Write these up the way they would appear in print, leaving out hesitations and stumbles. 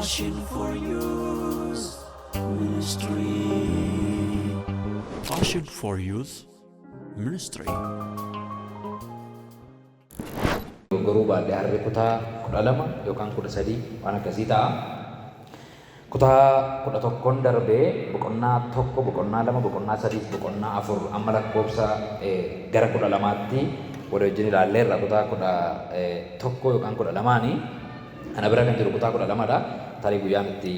Passion for Youth Ministry. Passion for Youth Ministry. Dogoggoruu baadhe harri kutaa 12 yookaan 13 waan akkasii ta'a. Kutaa 11n darbee boqonnaa 1, boqonnaa 2, boqonnaa 3 fi boqonnaa 4 amma lakkoofsa gara 12tti walii wajjin ilaalleerra kutaa 11 yookaan 12ni. Ana bira kan jiru kutaa 12 dha. Tarii guyyaan itti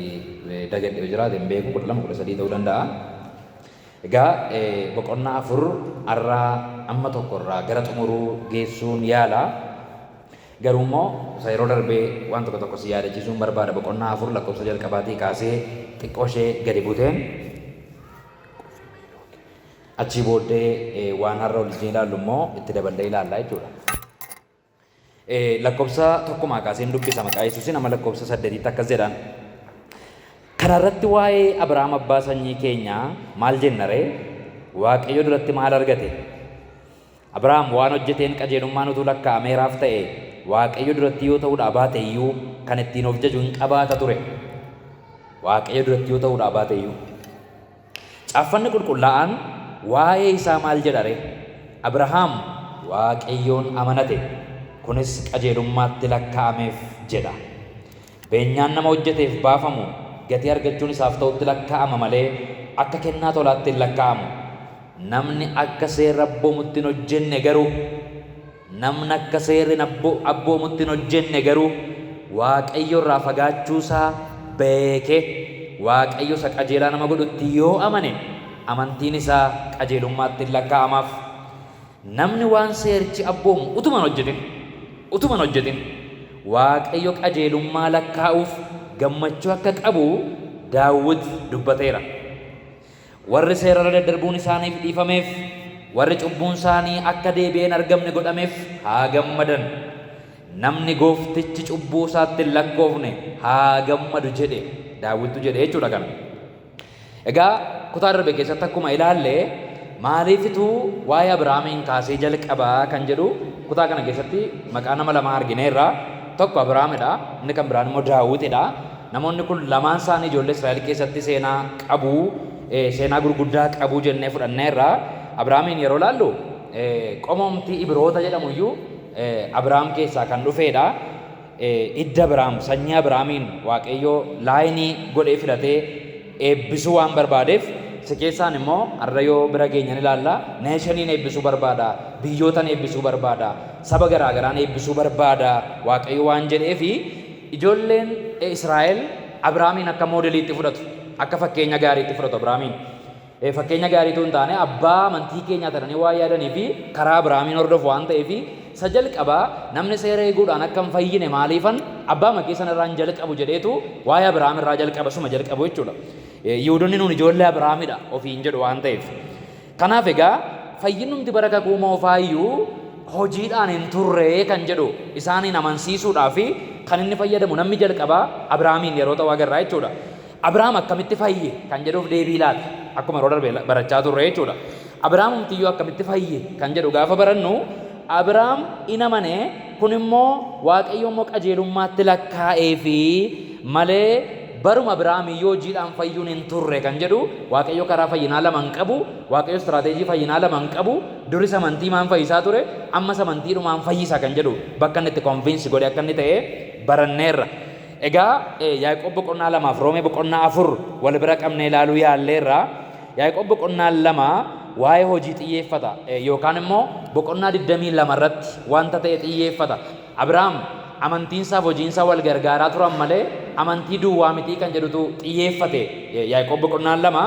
dagadhe yoo jiraate hin beeku 12 13 ta'uu danda'a. Egaa boqonnaa 4 har'a amma tokko irraa gara xumuruu geessuun yaala. Garuu immoo isa yeroo darbee waan tokko tokko si yaadachiisuun barbaada. Boqonnaa 4 lakkoofsa jalqabaatii kaasee xiqqoo ishee gadi buteen achii booddee waan har'a waliin ilaallu immoo itti daballee ilaalla jechuudha. Lakkoofsa tokkumaa kaaseen dubbisa maqaa Yesuusiin amma lakkoofsa saddeetitti akkas jedhaan. Kana irratti waa'ee Abrahaam abbaa sanyii keenyaa maal jenna ree? Waaqayyo duratti maal argate? Abrahaam waan hojjeteen qajeelummaan utuu lakkaa'ameeraaf ta'e, Waaqayyo duratti yoo ta'uudhaa baate iyyuu kan ittiin of jaju in qabaata ture. Waaqayyo duratti yoo ta'uudhaa baate iyyuu. Caaffanni qulqullaa'aan waa'ee isaa maal jedha ree? Abrahaam Waaqayyoon amanate, kunis qajeelummaatti lakkaa'ameef jedha. Beenyaan nama hojjeteef baafamu gatii argachuun isaaf ta'utti lakkaa'ama malee akka kennaa tolaatti hin lakkaa'amu. Namni akka seerri abboomutti hin hojjenne garuu Namni akka seerri abboomutti hin hojjenne garuu Waaqayyo irraa fagaachuu isaa beekee Waaqayyo isa qajeelaa nama godhutti yoo amane amantiin isaa qajeelummaatti in lakkaa'amaaf. Namni waan seerichi abboomu utuma hin hojjetin utuma hin hojjetin Waaqayyo qajeelummaa lakkaa'uuf gammachuu akka qabu Daawit dubbateera. Warri seera irra daddarbuun isaaniif dhiifameef, warri cubbuun isaanii akka deebi'ee hin argamne godhameef haa gammadan. Namni Gooftichi cubbuu isaatti hin lakkoofne haa gammadu jedhe. Daawittu jedhe jechuudha kana. Egaa kutaa darbe keessatti akkuma ilaalle maaliifitu waa'ee Abrahaamiin kaasee jalqaba kan jedhu kutaa kana keessatti maqaa nama lamaa argineerra. Tokko Abrahaamidha, inni kan biraan immoo Daawitidha. Namoonni kun lamaan isaanii ijoollee Israa'el keessatti seenaa qabu, seenaa gurguddaa qabu jennee fudhanneerra. Abrahaamiin yeroo ilaallu qomoomtii Ibiroota jedhamu iyyuu Abrahaam keessaa kan dhufeedha. Hidda Abrahaam, sanyii Abrahaamiin Waaqayyo laayinii godhee filatee eebbisuu waan barbaadeef si keessaan immoo har'a yoo bira geenyan ilaalla neeshaniin eebbisuu barbaada, biyyootan eebbisuu barbaada, saba garaa garaan eebbisuu barbaada Waaqayyo waan jedheefi Ijoolleen Israa'el Abrahaamiin akka moodeliitti fudhatu, akka fakkeenya gaariitti fudhatu Abrahaamiin. Fakkeenya gaarii utuu hin taane abbaa amantii keenyaa ta'anii waan yaadanii fi karaa Abrahaamiin hordofu waan ta'eef isa jalqabaa namni seera eeguudhaan akka hin fayyine maaliifan abbaa makii sana irraa hin jalqabu jedheetu waa'ee Abrahaam irraa jalqaba suma jalqabu jechuudha. Yihuudonni nuun ijoollee Abrahaamidha ofiin jedhu waan ta'eef. Kanaaf egaa fayyinnumti bara Kakuu Moofaa iyyuu hojiidhaan hin turre kan jedhu isaaniin amansiisuudhaaf kan inni fayyadamu namni jalqabaa Abrahaamiin yeroo ta'u agarra jechuudha. Abrahaam akkamitti fayye kan jedhuuf deebii laata. Akkuma yeroo darbe barachaa turre jechuudha. Abrahaamumti iyyuu akkamitti fayye kan jedhu gaafa barannu Abrahaam in amane kun immoo Waaqayyo immoo qajeelummaatti lakkaa'eefi malee baruma Abrahaam iyyuu hojiidhaan fayyuun hin turre kan jedhu Waaqayyo karaa fayyinaa lama hin qabu. Waaqayyo istiraateejii fayyinaa lama hin qabu. Duris amantiimaan fayyisaa ture, ammas amantiidhumaan fayyisa kan jedhu bakka inni itti convince godhe akka inni ta'e baranneerra. Egaa Yaaqoob boqonnaa lamaaf Roomee boqonnaa 4 wal bira qabnee ilaaluu yaalleerra. Yaaqoob boqonnaan 2 waa'ee hojii xiyyeeffata yookaan immoo boqonnaa 22 irratti wanta ta'e xiyyeeffata. Abrahaam amantiinsaaf hojiinsaa wal gargaaraa turan malee amantii duwwaa mitii kan jedhutu xiyyeeffate Yaaqoob boqonnaan 2.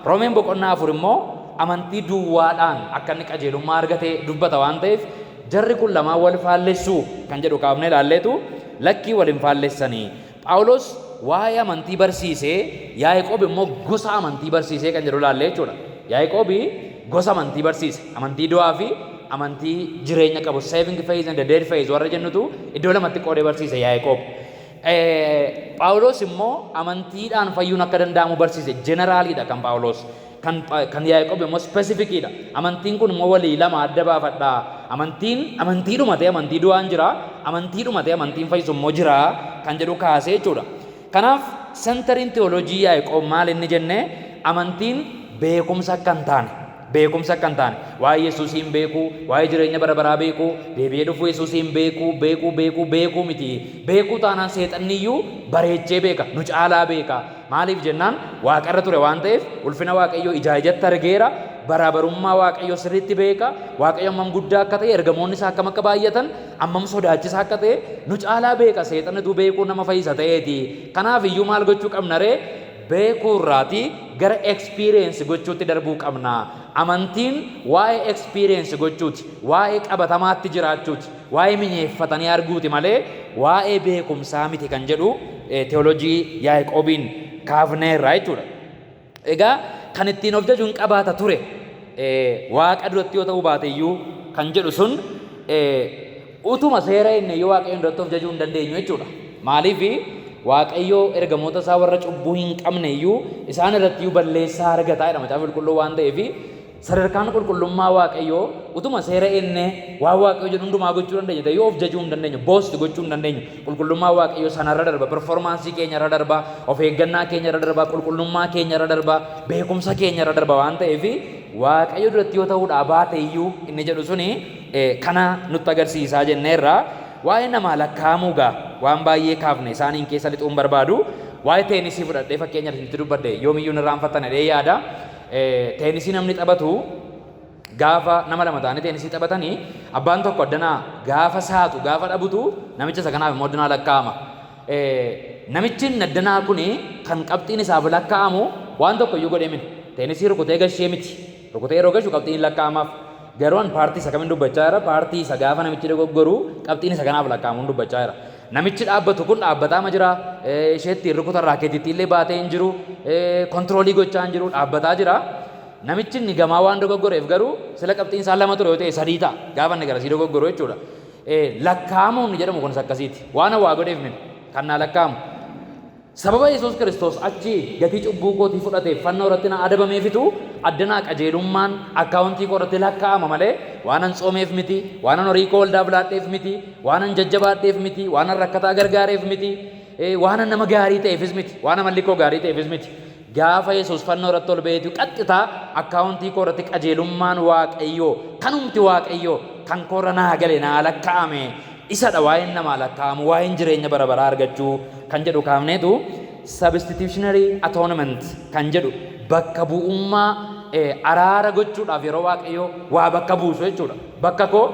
Roomeen boqonnaa 4 immoo amantii duwwaadhaan akka inni qajeelummaa argate dubbata waan ta'eef jarri kun lamaan wal faallessuu kan jedhu kaafnee ilaalleetu lakkii wal hin faallessanii. Phaawulos waa'ee amantii barsiisee Yaaqoob immoo gosa amantii barsiisee kan jedhu ilaalle jechuudha. Yaaqoob gosa amantii barsiise. Amantii du'aa fi amantii jireenya qabu saving faith and the dead faith warra jennutu iddoo lamatti qoodee barsiise Yaaqoob. Phaawulos immoo amantiidhaan fayyuun akka danda'amu barsiise. Jeneraaliidha kan Phaawulos. Kan Yaaqoob immoo specificiidha. Amantiin kun immoo walii lama adda baafadha. Amantiin amantiidhuma ta'e amantii du'aan jira. Amantiidhuma ta'e amantiin fayyisu immoo jira kan jedhu kaasee jechuudha. Kanaaf centeriin theology Yaaqoob maal inni jennee? Amantiin beekumsa akka hin taane, beekumsa akka hin taane, waa'ee Yesuusiin beekuu, waa'ee jireenya bara baraa beekuu, deebi'ee dhufuu Yesuusiin beekuu, beekuu, beekuu, beekuu miti. Beekuu taanaan seexanniyyuu bareechee beeka, nu caalaa beeka. Maaliif jennaan, waaqarra ture waan ta'eef ulfina Waaqayyoo ijaa ijatti argeera. Baraabarummaa Waaqayyoo sirriitti beeka. Waaqayyo hammam guddaa akka ta'e, ergamoonni isaa akkam akka baay'atan, hammam sodaachisaa akka ta'e nu caalaa beeka. Seexannitu beekuu nama fayyisa ta'eeti. Kanaaf iyyuu maal gochuu qabna ree? Beekuu irraatii gara experience gochuutti darbuu qabna. Amantiin waa'ee experience gochuuti, waa'ee qabatamaatti jiraachuuti, waa'ee minyeeffatanii arguuti malee waa'ee beekumsaa miti kan jedhu theology Yaaqoobiin kaafneerra jechuudha. Egaa kan ittiin of jaju hin qabaata ture Waaqa duratti yoo ta'uu baate iyyuu kan jedhu sun, utuma seera inni iyyuu Waaqayyoon duratti of jajuu hin dandeenyu jechuudha. Maaliif? Waaqayyo ergamoota isaa warra cubbuu hin qabne iyyuu isaan irratti iyyuu balleessaa argataa jedha Macaafa Qulqulluu. Waan ta'eef, sadarkaan qulqullummaa Waaqayyoo, utuma seera inni waan Waaqayyo jedhu hundumaa gochuu dandeenya ta'e of jajuu hin dandeenyu, boast gochuu hin dandeenyu. Qulqullummaa Waaqayyoo sanarra darba, performance keenya irra darba, of eeggannaa keenya irra darba, qulqullummaa keenya irra darba, beekumsa keenya irra darba. Waan ta'eef, Waaqayyo duratti yoo ta'uudhaa baate iyyuu inni jedhu suni kana nutti agarsiisaa jenneerra. Waa'ee namaa lakkaa'amuu gaa waan baay'ee kaafne, isaaniin keessa lixuun barbaadu. Waa'ee teenisii fudhadhee fakkeenyaaf isinitti dubbadde, yoomiyyuu irraanfattan jedhee yaada. Teenisii namni taphatu, gaafa nama lama ta'anii teenisii taphatanii, abbaan tokko addanaa gaafa saatu, gaafa dhabutu, namicha isa kanaaf immoo addanaa lakkaa'ama. Namichi addanaa kuni kan qabxiin isaaf lakkaa'amu waan tokko iyyuu godhee miti. Teenisii rukutee gashee miti. Rukutee yeroo gashu qabxiin lakkaa'amaaf. Garuu an part isa kamiin dubbachaa jira? Part isa gaafa namichi dogoggoru qabxiin isa kanaaf lakkaa'amuun dubbachaa jira. Namichi dhaabbatu kun dhaabbataa ma jira. Isheetti rukutan raakeetiitti illee baatee hin jiru. Control gochaa hin jiru, dhaabbataa jira. Namichi inni gamaa waan dogoggoreef garuu sila qabxiin isaa lama ture yoo ta'e sadii ta'a. Gaafa inni garasii dogoggoru jechuudha. Lakkaa'amuun inni jedhamu kunis akkasiiti. Waan waa godheef miti kan naa lakkaa'amu. Sababa Yesuus Kiristoos achi gatii cubbuu kootii fudhateef fannoo irratti na adabameefitu addanaa qajeelummaan account koo irratti lakkaa'ama malee waan an tsoomeef miti, waan an horii koo waldaaf laadheef miti, waan an jajjabaadheef miti, waan an rakkataa gargaareef miti, waan an nama gaarii ta'eefis miti, waan amalli koo gaarii ta'eefis miti. Gaafa Yesuus fannoo irratti ol ba'eetu qaxxitaa account koo irratti qajeelummaan Waaqayyoo, kanumti Waaqayyoo kan koorra naa gale, naa lakkaa'ame. Isadha waa'een namaa lakkaa'amu, waa'een jireenya bara baraa argachuu kan jedhu kaafneetu, substitutionary atonement kan jedhu, bakka bu'ummaa araara gochuudhaaf yeroo Waaqayyoo waa bakka buusu jechuudha. Bakka koo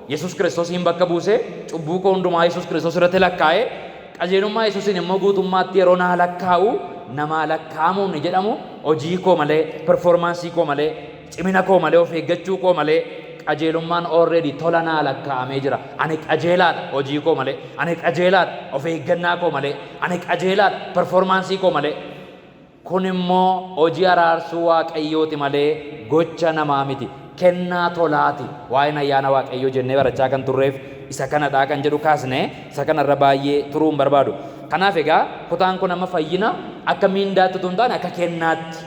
Yesuus Kiristoosiin bakka buusee, cubbuu koo hundumaa Yesuus Kiristoos irratti lakkaa'ee, qajeelummaa Yesuusiin immoo guutummaatti yeroo naa lakkaa'u, namaa lakkaa'amuun ni jedhamu hojii koo malee, performance koo malee, cimina koo malee, of eeggachuu koo malee qajeelummaan already tola naa lakkaa'amee jira. Ani qajeelaadha hojii koo malee. Ani qajeelaadha of eeggannaa koo malee. Ani qajeelaadha performance koo malee. Kun immoo hojii araarsuu Waaqayyooti malee gocha namaa miti. Kennaa tolaati. Waa'een ayyaana Waaqayyoo jennee barachaa kan turreef isa kanadha kan jedhu kaasne, isa kanarra baay'ee turuu hin barbaadu. Kanaaf egaa kutaan kun amma fayyina akka miindaatti utuu hin taane akka kennaatti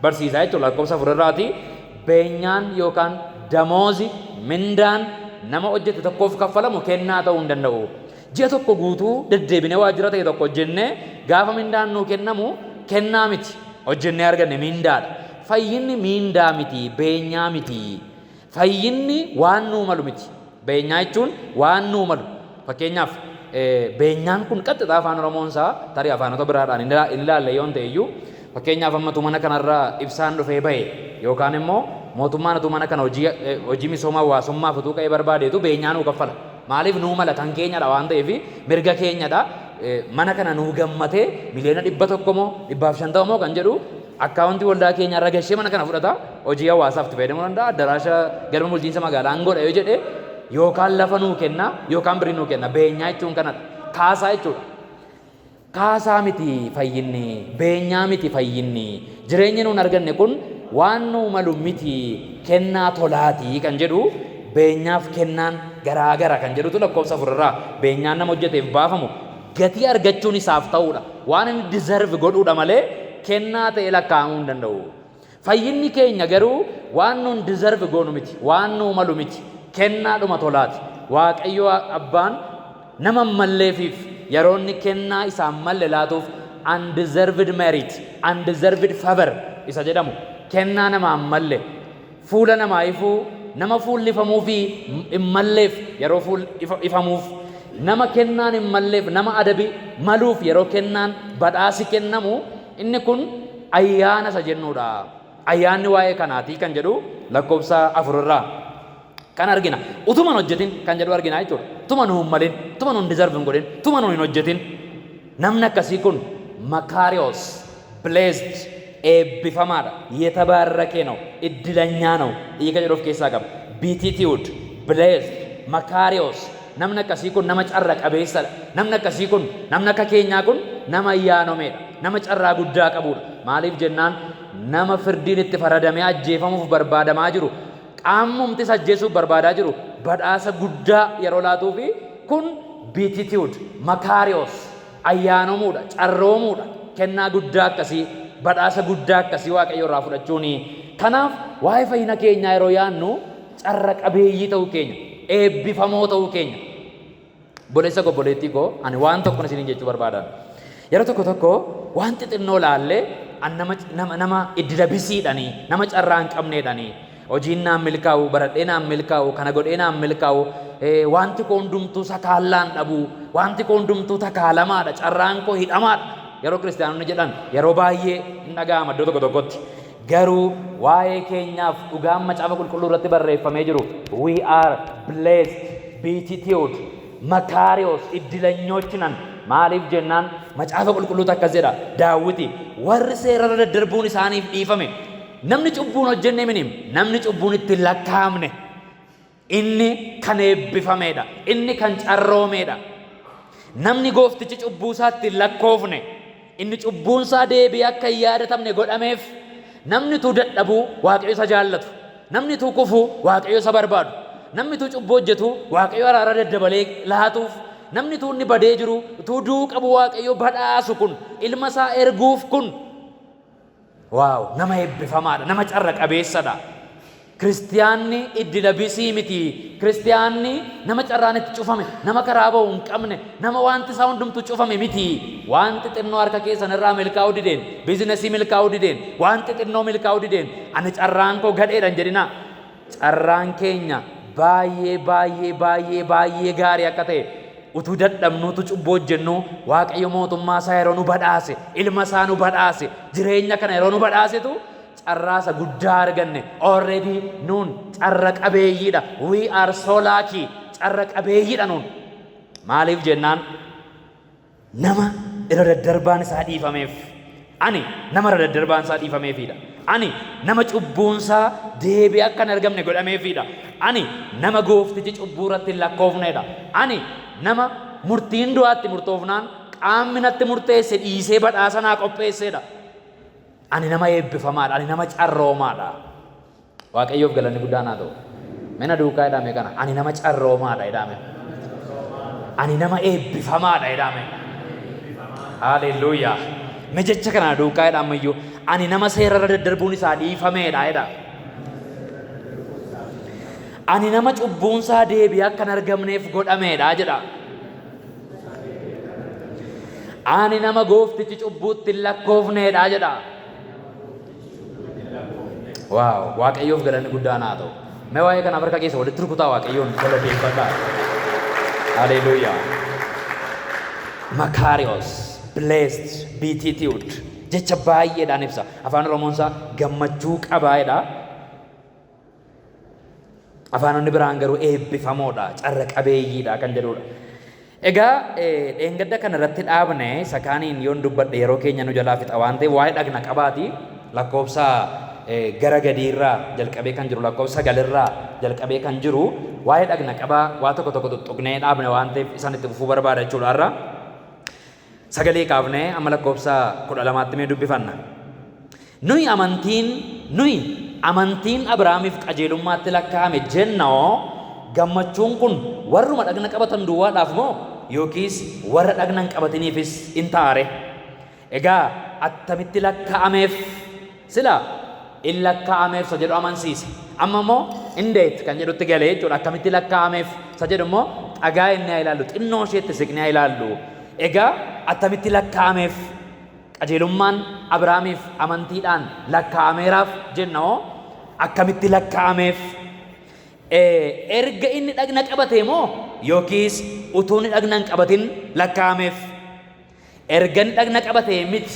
barsiisaa jechuudha. Lakkoofsa 4 irraati beenyaan yookaan damoozi, mindaan nama hojjete tokkoof kaffalamu kennaa ta'uu hin danda'u. Ji'a tokko guutuu deddeebinee waajjira ta'e tokko hojjennee gaafa mindaan nuu kennamu kennaa miti. Hojjennee arganne, mindaadha. Fayyinni mindaa miti, beenyaa miti. Fayyinni waan nuu malu miti. Beenyaa jechuun waan nuu malu. Fakkeenyaaf, beenyaan kun qaxxixaa afaan Oromoon isaa tarii afaanota biraadhaan hin ilaalle yoon ta'e iyyuu, fakkeenyaaf amma utuu mana kanarraa ibsaan dhufee bahe yookaan immoo mootummaan utuu mana kana hojii misooma hawaasummaaf utuu ka'ee barbaadeetu beenyaa nuu kaffala. Maaliif nuu mala? Kan keenyadha waan ta'eef, mirga keenyadha. Mana kana nuu gammatee 100,000,000 moo 150 moo kan jedhu account waldaa keenya irra gashee mana kana fudhata, hojii hawaasaaf itti fayyadamuu danda'a. Addaraasha galma bulchiinsa magaalaa godha yoo jedhe, yookaan lafa nuu kenna yookaan birrii nuu kenna. Beenyaa jechuun kanadha. Kaasaa jechuudha. Kaasaa miti fayyinni, beenyaa miti fayyinni. Jireenyi nuun arganne kun waan nuu malu miti, kennaa tolaatii kan jedhu, beenyaaf kennaan garaagara kan jedhutu lakkoofsa 4 irraa. Beenyaan nama hojjeteef baafamu gatii argachuun isaaf ta'uudha. Waan inni deserve godhuudha malee kennaa ta'e lakkaa'amuu hin danda'u. Fayyinni keenya garuu waan nuun deserve goonu miti, waan nuu malu miti, kennaadhuma tolaati. Waaqayyo abbaan nama malleefiif yeroo inni kennaa isaan malle laatuuf Undeserved merit, undeserved favor isa jedhamu, kennaa namaa hin malle, fuula namaa ifuu, nama fuullifamuu fi hin malleef yeroo fuul ifamuuf, nama kennaan hin malleef, nama adabi maluuf yeroo kennaan badhaasi kennamu, inni kun ayyaana isa jennuudha. Ayyaanni waa'ee kanaatii kan jedhu lakkoofsa 4 irraa kan argina. Utuma hin hojjetin kan jedhu argina jechuudha. Utuma nu hin malin, utuma nu hin deserve hin godhin, utuma nu hin hojjetin. Namni akkasii kun makarios, blessed, eebbifamaadha. የተባረከ ነው, እድለኛ ነው hiika jedhu of keessaa qaba. Beatitude, blessed, makarios. Namni akkasii kun nama carra qabeessadha. Namni akkasii kun, namni akka keenyaa kun nama ayyaanomeedha. Nama carraa guddaa qabudha. Maaliif jennaan, nama firdiin itti faradamee ajjeefamuuf barbaadamaa jiru, qaamumtis ajjeesuuf barbaadaa jiru, badhaasa guddaa yeroo laatuu fi kun beatitude, makarios, ayyaanomuudha, carroomuudha. Kennaa guddaa akkasii, badhaasa guddaa akkasii Waaqayyo irraa fudhachuuni. Kanaaf waa'ee fayyina keenyaa yeroo yaannu carra qabeeyyii ta'uu keenya, eebbifamoo ta'uu keenya. Obboleessa koo, obboleettii koo, ani waan tokko isiniin jechuu barbaadan. Yeroo tokko tokko waan xixinnoo laallee an nama iddila bisiidhanii, nama carraa hin qabneedhanii, hojiin naan milkaa'u, baradhee naan milkaa'u, kana godhee naan milkaa'u, wanti koo hundumtuu sakaallaan dhabu, wanti koo hundumtuu takaalamaadha, carraan koo hidhamaadha. Yeroo kiristaanonni jedhan yeroo baay'ee hin dhaga'ama iddoo tokko tokkotti. Garuu waa'ee keenyaaf dhugaan Macaafa Qulqulluu irratti barreeffamee jiru, we are blessed, beatitude, makarios, እድለኞች ነን. Maaliif jennaan, Macaafa Qulqulluutu akkas jedha. Daawwiti, warri seerarra daddarbuun isaaniif dhiifame, namni cubbuun hojjenne minim, namni cubbuun itti hin lakkaa'amne, inni kan eebbifameedha, inni kan carroomeedha. Namni gooftichi cubbuu isaatti hin lakkoofne, inni cubbuun isaa deebi'ee akka hin yaadatamne godhameef, namni utuu dadhabuu Waaqayyo isa jaallatu, namni utuu kufuu Waaqayyo isa barbaadu, namni utuu cubbuu hojjetu Waaqayyo araara daddabalee laatuuf, namni utuu inni badee jiru, utuu du'uu qabu Waaqayyo badhaasu kun, ilma isaa erguuf kun, wow, nama eebbifamaadha, nama carra qabeessadha. Kiristiyaanni iddila bisii miti. Kiristiyaanni nama carraan itti cufame, nama karaa ba'u hin qabne, nama wanti isaa hundumtu cufame miti. Wanti xinnoo harka keessan irraa milkaa'uu dideen, biizinasii milkaa'uu dideen, wanti xinnoo milkaa'uu dideen, ani carraan koo gadheedha hin jedhina. Carraan keenya baay'ee baay'ee baay'ee baay'ee gaarii akka ta'e, utuu dadhabnu, utuu cubbuu hojjennu, Waaqayyo mootummaa isaa yeroo nu badhaase, ilma isaa nu badhaase, jireenya kana yeroo nu badhaasetu carraasa guddaa arganne. Already nuun carra qabeeyyiidha. We are so lucky. Carra qabeeyyiidha nuun. Maaliif jennaan, nama irra daddarbaan isaa dhiifameef, ani nama irra daddarbaan isaa dhiifameefidha. Ani nama cubbuun isaa deebi'ee akka hin argamne godhameefidha. Ani nama gooftichi cubbuu irratti hin lakkoofnedha. Ani nama murtiin du'aatti murtoofnaan qaamni natti murteesse dhiisee badhaasa naa qopheessedha. Ani nama eebbifamaadha. Ani nama carroomaadha. Waaqayyoof galanni guddaan haa ta'u. Mina duukaa jedhame kana. Ani nama carroomaadha jedhame. Ani nama eebbifamaadha jedhame. Haaleluyyaa. Mee jecha kana duukaa jedhamayyuu. Ani nama seerarra daddarbuun isaa dhiifameedha jedha. Ani nama cubbuun isaa deebi'ee akka hin argamneef godhameedha jedha. Ani nama gooftichi cubbuutti hin lakkoofneedha jedha. Wow, Waaqayyoof galanni guddaan haa ta'u. Mee waa'ee kanaaf harka keessa walitti rukutaa Waaqayyoon galateeffadhaa. Haleluuyaa. Makarios, blessed, beatitude jecha baay'eedhaan ibsa. Afaan Oromoon isaa gammachuu qabaa jedha. Afaanonni biraan garuu eebbifamoodha, carra qabeeyyiidha kan jedhudha. Egaa dheengadda kana irratti dhaabne. Isa kaaniin yoon dubbadhe yeroo keenya nu jalaa fixa waan ta'eef, waa'ee dhagna qabaati lakkoofsa gara gadiirraa jalqabee kan jiru, lakkoofsa 9rraa jalqabee kan jiru, waa'ee dhagna qabaa waa tokko tokko tuttuqnee dhaabne waan ta'eef, isaan itti fufuu barbaada jechuudha har'a. Sagalee kaafnee amma lakkoofsa 12tti mee dubbifanna. Nuyi amantiin Abrahaamiif qajeelummaatti lakkaa'ame jennoo, gammachuun kun warruma dhagna qabatan duwwaadhaaf moo yookiis warra dhagna hin qabatiniifis in taare? Egaa attamitti lakkaa'ameef? Sila in lakkaa'ameef isa jedhu amansiise. Amma immoo እንዴት kan jedhutti galee jechuudha. Akkamitti lakkaa'ameef isa jedhu immoo dhagaa inni haa ilaallu, xinnoo isheetti siqnee haa ilaallu. Egaa attamitti lakkaa'ameef? Qajeelummaan Abrahaamiif amantiidhaan lakkaa'ameeraaf jenna hoo akkamitti lakkaa'ameef? Erga inni dhagna qabatee moo yookiis utuu inni dhagna hin qabatin lakkaa'ameef? Erga inni dhagna qabatee miti.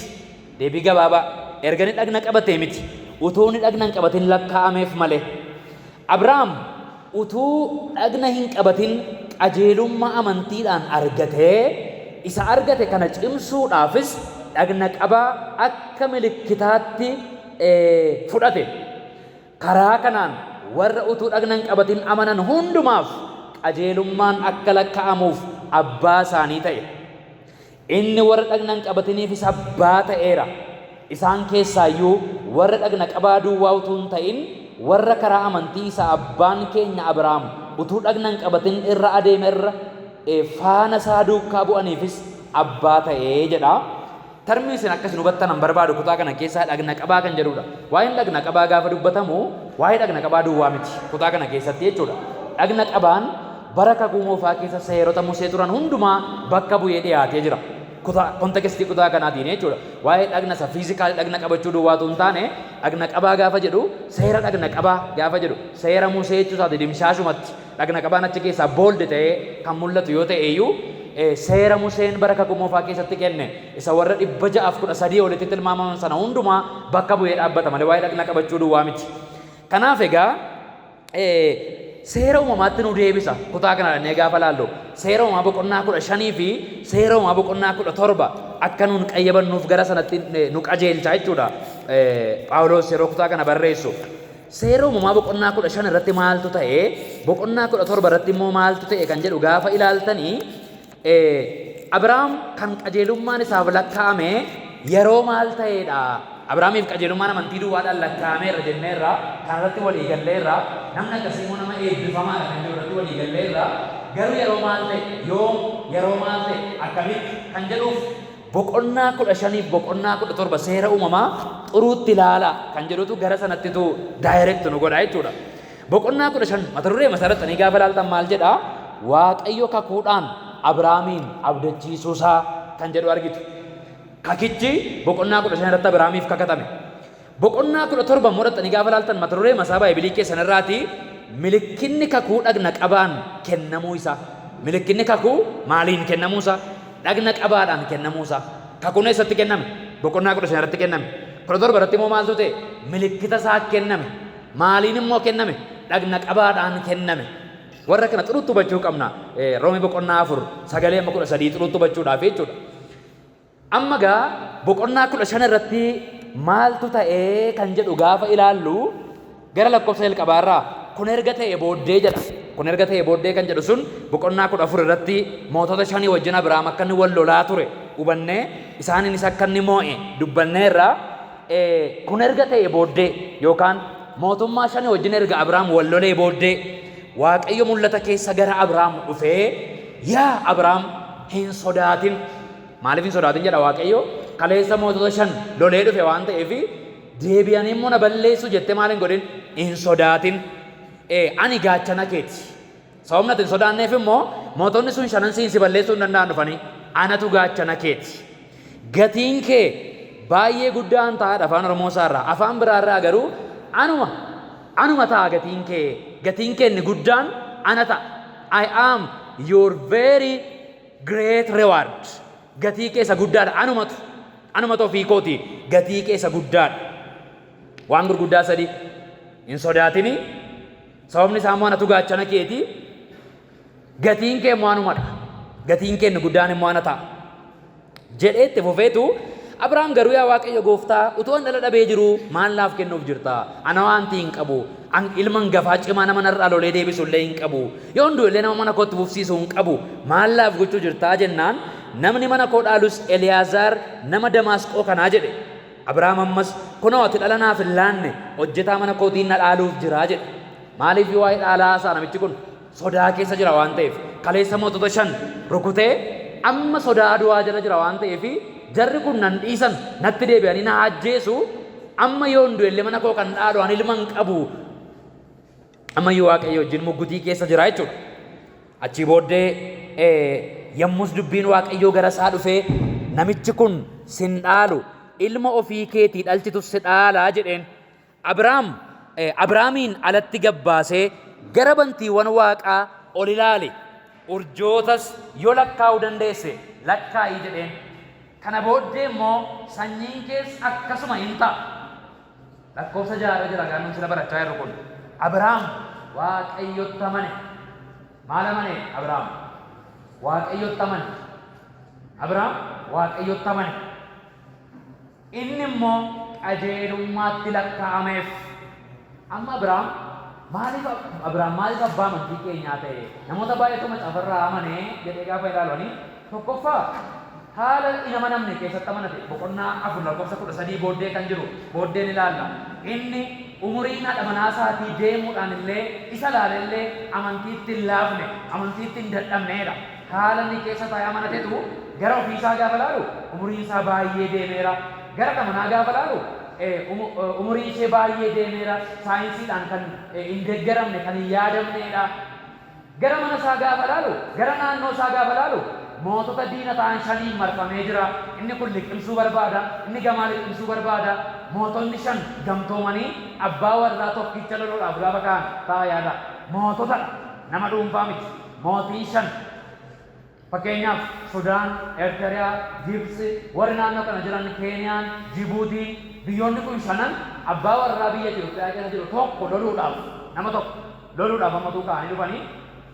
Deebii gabaabaa. Erga inni dhagna qabatee miti. Utuu inni dhagna hin qabatin lakkaa'ameef malee. Abrahaam utuu dhagna hin qabatin qajeelummaa amantiidhaan argatee, isa argate kana cimsuudhaafis dhagna qabaa akka milikkitaatti fudhate. Karaa kanaan warra utuu dhagna hin qabatin amanan hundumaaf qajeelummaan akka lakkaa'amuuf abbaa isaanii ta'e. Inni warra dhagna hin qabatiniifis abbaa ta'eera. Isaan keessaa iyyuu warra dhagna qabaa duwwaa utuu hin ta'in, warra karaa amantii isa abbaan keenya Abrahaam utuu dhagna hin qabatin irra adeeme irra faana isaa duukaa bu'aniifis abbaa ta'e jedha. Termii isin akka isin hubattan an barbaadu kutaa kana keessaa dhagna qabaa kan jedhudha. Waa'een dhagna qabaa gaafa dubbatamu waa'ee dhagna qabaa duwwaa miti kutaa kana keessatti jechuudha. Dhagna qabaan bara Kakuu Moofaa keessa seerota Musee turan hundumaa bakka bu'ee dhiyaatee jira. Kutaa contextii kutaa kanaatiin jechuudha. Waa'ee dhagna isa physical dhagna qabachuu duwwaa utuu hin taane, dhagna qabaa gaafa jedhu, seera dhagna qabaa gaafa jedhu seera Musee jechuu isaati dimshaashumatti. Dhagna qabaan achi keessaa bold ta'ee kan mul'atu yoo ta'e iyyuu, seera Museen bara Kakuu Moofaa keessatti kenne isa warra 613 olitti tilmaamaman sana hundumaa bakka bu'ee dhaabbata malee waa'ee dhagna qabachuu duwwaa miti. Kanaaf egaa seera uumamaatti nu deebisa kutaa kana dhannee gaafa laallu, Seera Uumamaa boqonnaa 15 fi Seera Uumamaa boqonnaa 17 akka nuun qayyabannuuf gara sanatti nu qajeelcha jechuudha Phaawulos yeroo kutaa kana barreessu. Seera Uumamaa boqonnaa 15 irratti maaltu ta'e, boqonnaa 17 irratti immoo maaltu ta'e kan jedhu gaafa ilaaltanii, Abrahaam kan qajeelummaan isaaf lakkaa'ame yeroo maal ta'eedha? Abrahaamiif qajeelummaan amantii duwwaadhaan lakkaa'ameera jenneerra, kanarratti walii galleerra, namni akkasii immoo nama eebbifamaadha kan jedhu irratti walii galleerra. Garuu yeroo maal ta'e, yoom, yeroo maal ta'e, akkamitti kan jedhuuf boqonnaa 15f boqonnaa 17 Seera Uumamaa xuruutti ilaalaa kan jedhutu gara sanattitu direct nu godha jechuudha. Boqonnaa 15 mata duree masarattanii gaafa ilaaltan maal jedha? Waaqayyo kakuudhaan Abrahaamiin abdachiisuusaa kan jedhu argitu. Kakichi boqonnaa 15 irratti Abrahaamiif kakatame. Boqonnaa 17 immoo dhaqxanii gaafa ilaaltan, mata duree masaa Baay'ibilii keessan irraati, milikkinni kakuu dhagna qabaan kennamuu isaa. Milikkinni kakuu maaliin kennamuu isaa? Dhagna qabaadhaan kennamuu isaa. Kakuun eessatti kenname? Boqonnaa 15 irratti kenname. 17 irratti immoo maaltu ta'e? Milikkita isaa kenname. Maaliin immoo kenname? Dhagna qabaadhaan kenname. Warra kana xuruutti hubachuu qabna. Roomii boqonnaa 4 sagalee amma 13 xuruutti hubachuudhaaf jechuudha. Amma gaa boqonnaa 15 irratti maaltu ta'ee kan jedhu gaafa ilaallu, gara lakkoofsa jalqabaarraa kun erga ta'e booddee jedha. Kun erga ta'e booddee kan jedhu sun boqonnaa 14 irratti mootota shanii wajjin Abrahaam akka inni wal lolaa ture hubannee, isaaniinis akka inni moo'e dubbanneerra. Kun erga ta'e booddee yookaan mootummaa shanii wajjin erga Abrahaam wal lolee booddee, Waaqayyo mul'ata keessa gara Abrahaam dhufee, "Yaa Abrahaam, hin sodaatin." Maaliif hin sodaatin jedha Waaqayyo? Kaleessa mootota shan lolee dhufe waan ta'eef, deebi'anii immoo na balleessu jettee maal hin godhin? Hin sodaatin. Ani gaachana keeti. Sababni ati hin sodaanneef immoo mootonni sun shanan siin si balleessuu hin danda'an dhufanii. Anatu gaachana keeti. Gatiin kee baay'ee guddaan ta'aadha afaan Oromoo isaarraa. Afaan biraarraa garuu anuma ta'a gatiin kee. Gatiin kee inni guddaan ana ta'a. I am your very great reward. Gatii kee isa guddaadha. Anumatu ofii kooti gatii kee isa guddaadha. Waan gurguddaa sadi: hin sodaatini. Sababni isaa immoo anatu gaachana keeti. Gatiin kee immoo anumadha. Gatiin kee inni guddaan immoo ana ta'a. Jedhee itti fufeetu, Abrahaam garuu, "Yaa Waaqayyo gooftaa, utuu an dhala dhabee jiruu maal naaf kennuuf jirta? Ana waanti hin qabu. An ilma hangafaa cimaa nama narraa lolee deebisu illee hin qabu. Yoon du'e illee nama mana kootti fufsiisu hin qabu. Maal naaf gochuu jirtaa?" jennaan, "Namni mana koo dhaalus Eliyaazaar nama Damaasqoo kanaa" jedhe. Abrahaam ammas, "Kunoo, ati dhala naaf hin laanne, hojjetaa mana kootiin na dhaaluuf jira" jedhe. Maaliif waa'ee dhaalaa haasa'a namichi kun? Sodaa keessa jira waan ta'eef. Kaleessa mootota shan rukutee amma sodaa du'aa jala jira waan ta'eef, jarri kun nan dhiisan, natti deebi'anii na ajjeesu, amma yoon du'e illee mana koo kan dhaalu ani ilma hin qabu. Ammayyuu Waaqayyo wajjin muggutii keessa jira jechuudha. Achii booddee yommus dubbiin Waaqayyoo gara isaa dhufee, "Namichi kun sin dhaalu, Ilma ofii keetii dhalchitu si dhaalaa jedheen. Abraam Abraamiin alatti gabbaasee gara bantiiwwan waaqaa ol ilaali. Urjootas yoo lakkaa'uu dandeesse lakkaa'i jedheen. Kana booddee immoo sanyiin kees akkasuma hin ta'a. Lakkoofsa 6rra jira gaannoon sila barachaa jirru kun. Abrahaam Waaqayyotti amane. Maal amane Abrahaam? Waaqayyotti amane. Abrahaam Waaqayyotti amane. Inni immoo qajeelummaatti lakkaa'ameef. Amma Abrahaam maaliif, Abrahaam maaliif abbaa amantii keenyaa ta'e? Namoota baay'eetu macaafarraa amane jedhee gaafa ilaalu, tokkoffaa haala hin amanamne keessatti amanate. Boqonnaa 4 lakkoofsa 13 booddee kan jiru booddeen ilaalla. Inni umuriin haadha manaa isaatii deemuudhaan illee isa ilaalellee amantiitti hin laafne, amantiitti hin dadhabneedha. Haala inni keessa taa'ee amanatetu, gara ofiisaa gaafa ilaalu umuriin isaa baay'ee deemeera. Gara haadha manaa gaafa ilaalu umuriin ishee baay'ee deemeera. Saayinsiidhaan kan hin deeggaramne, kan hin yaadamneedha. Gara mana isaa gaafa ilaalu, gara naannoo isaa gaafa ilaalu, mootota diina ta'an shaniin marfamee jira. Inni kun liqimsuu barbaada, inni gamaa liqimsuu barbaada. Mootonni shan gamtoomanii abbaa warraa tokkicha loluudhaaf gaafa ka'an ta'a yaada. Moototadha. Nama dhuunfaa miti. Mootiin shan. Fakkeenyaaf Sudaan, Eertiriyaa, Gibxi, warri naannoo kana jiran Keeniyaan, Jibuutiin, biyyoonni kun shanan abbaa warraa biyya Itoophiyaa keessa jiru tokko loluudhaaf, nama tokko loluudhaaf ammatuu ka'anii dhufanii,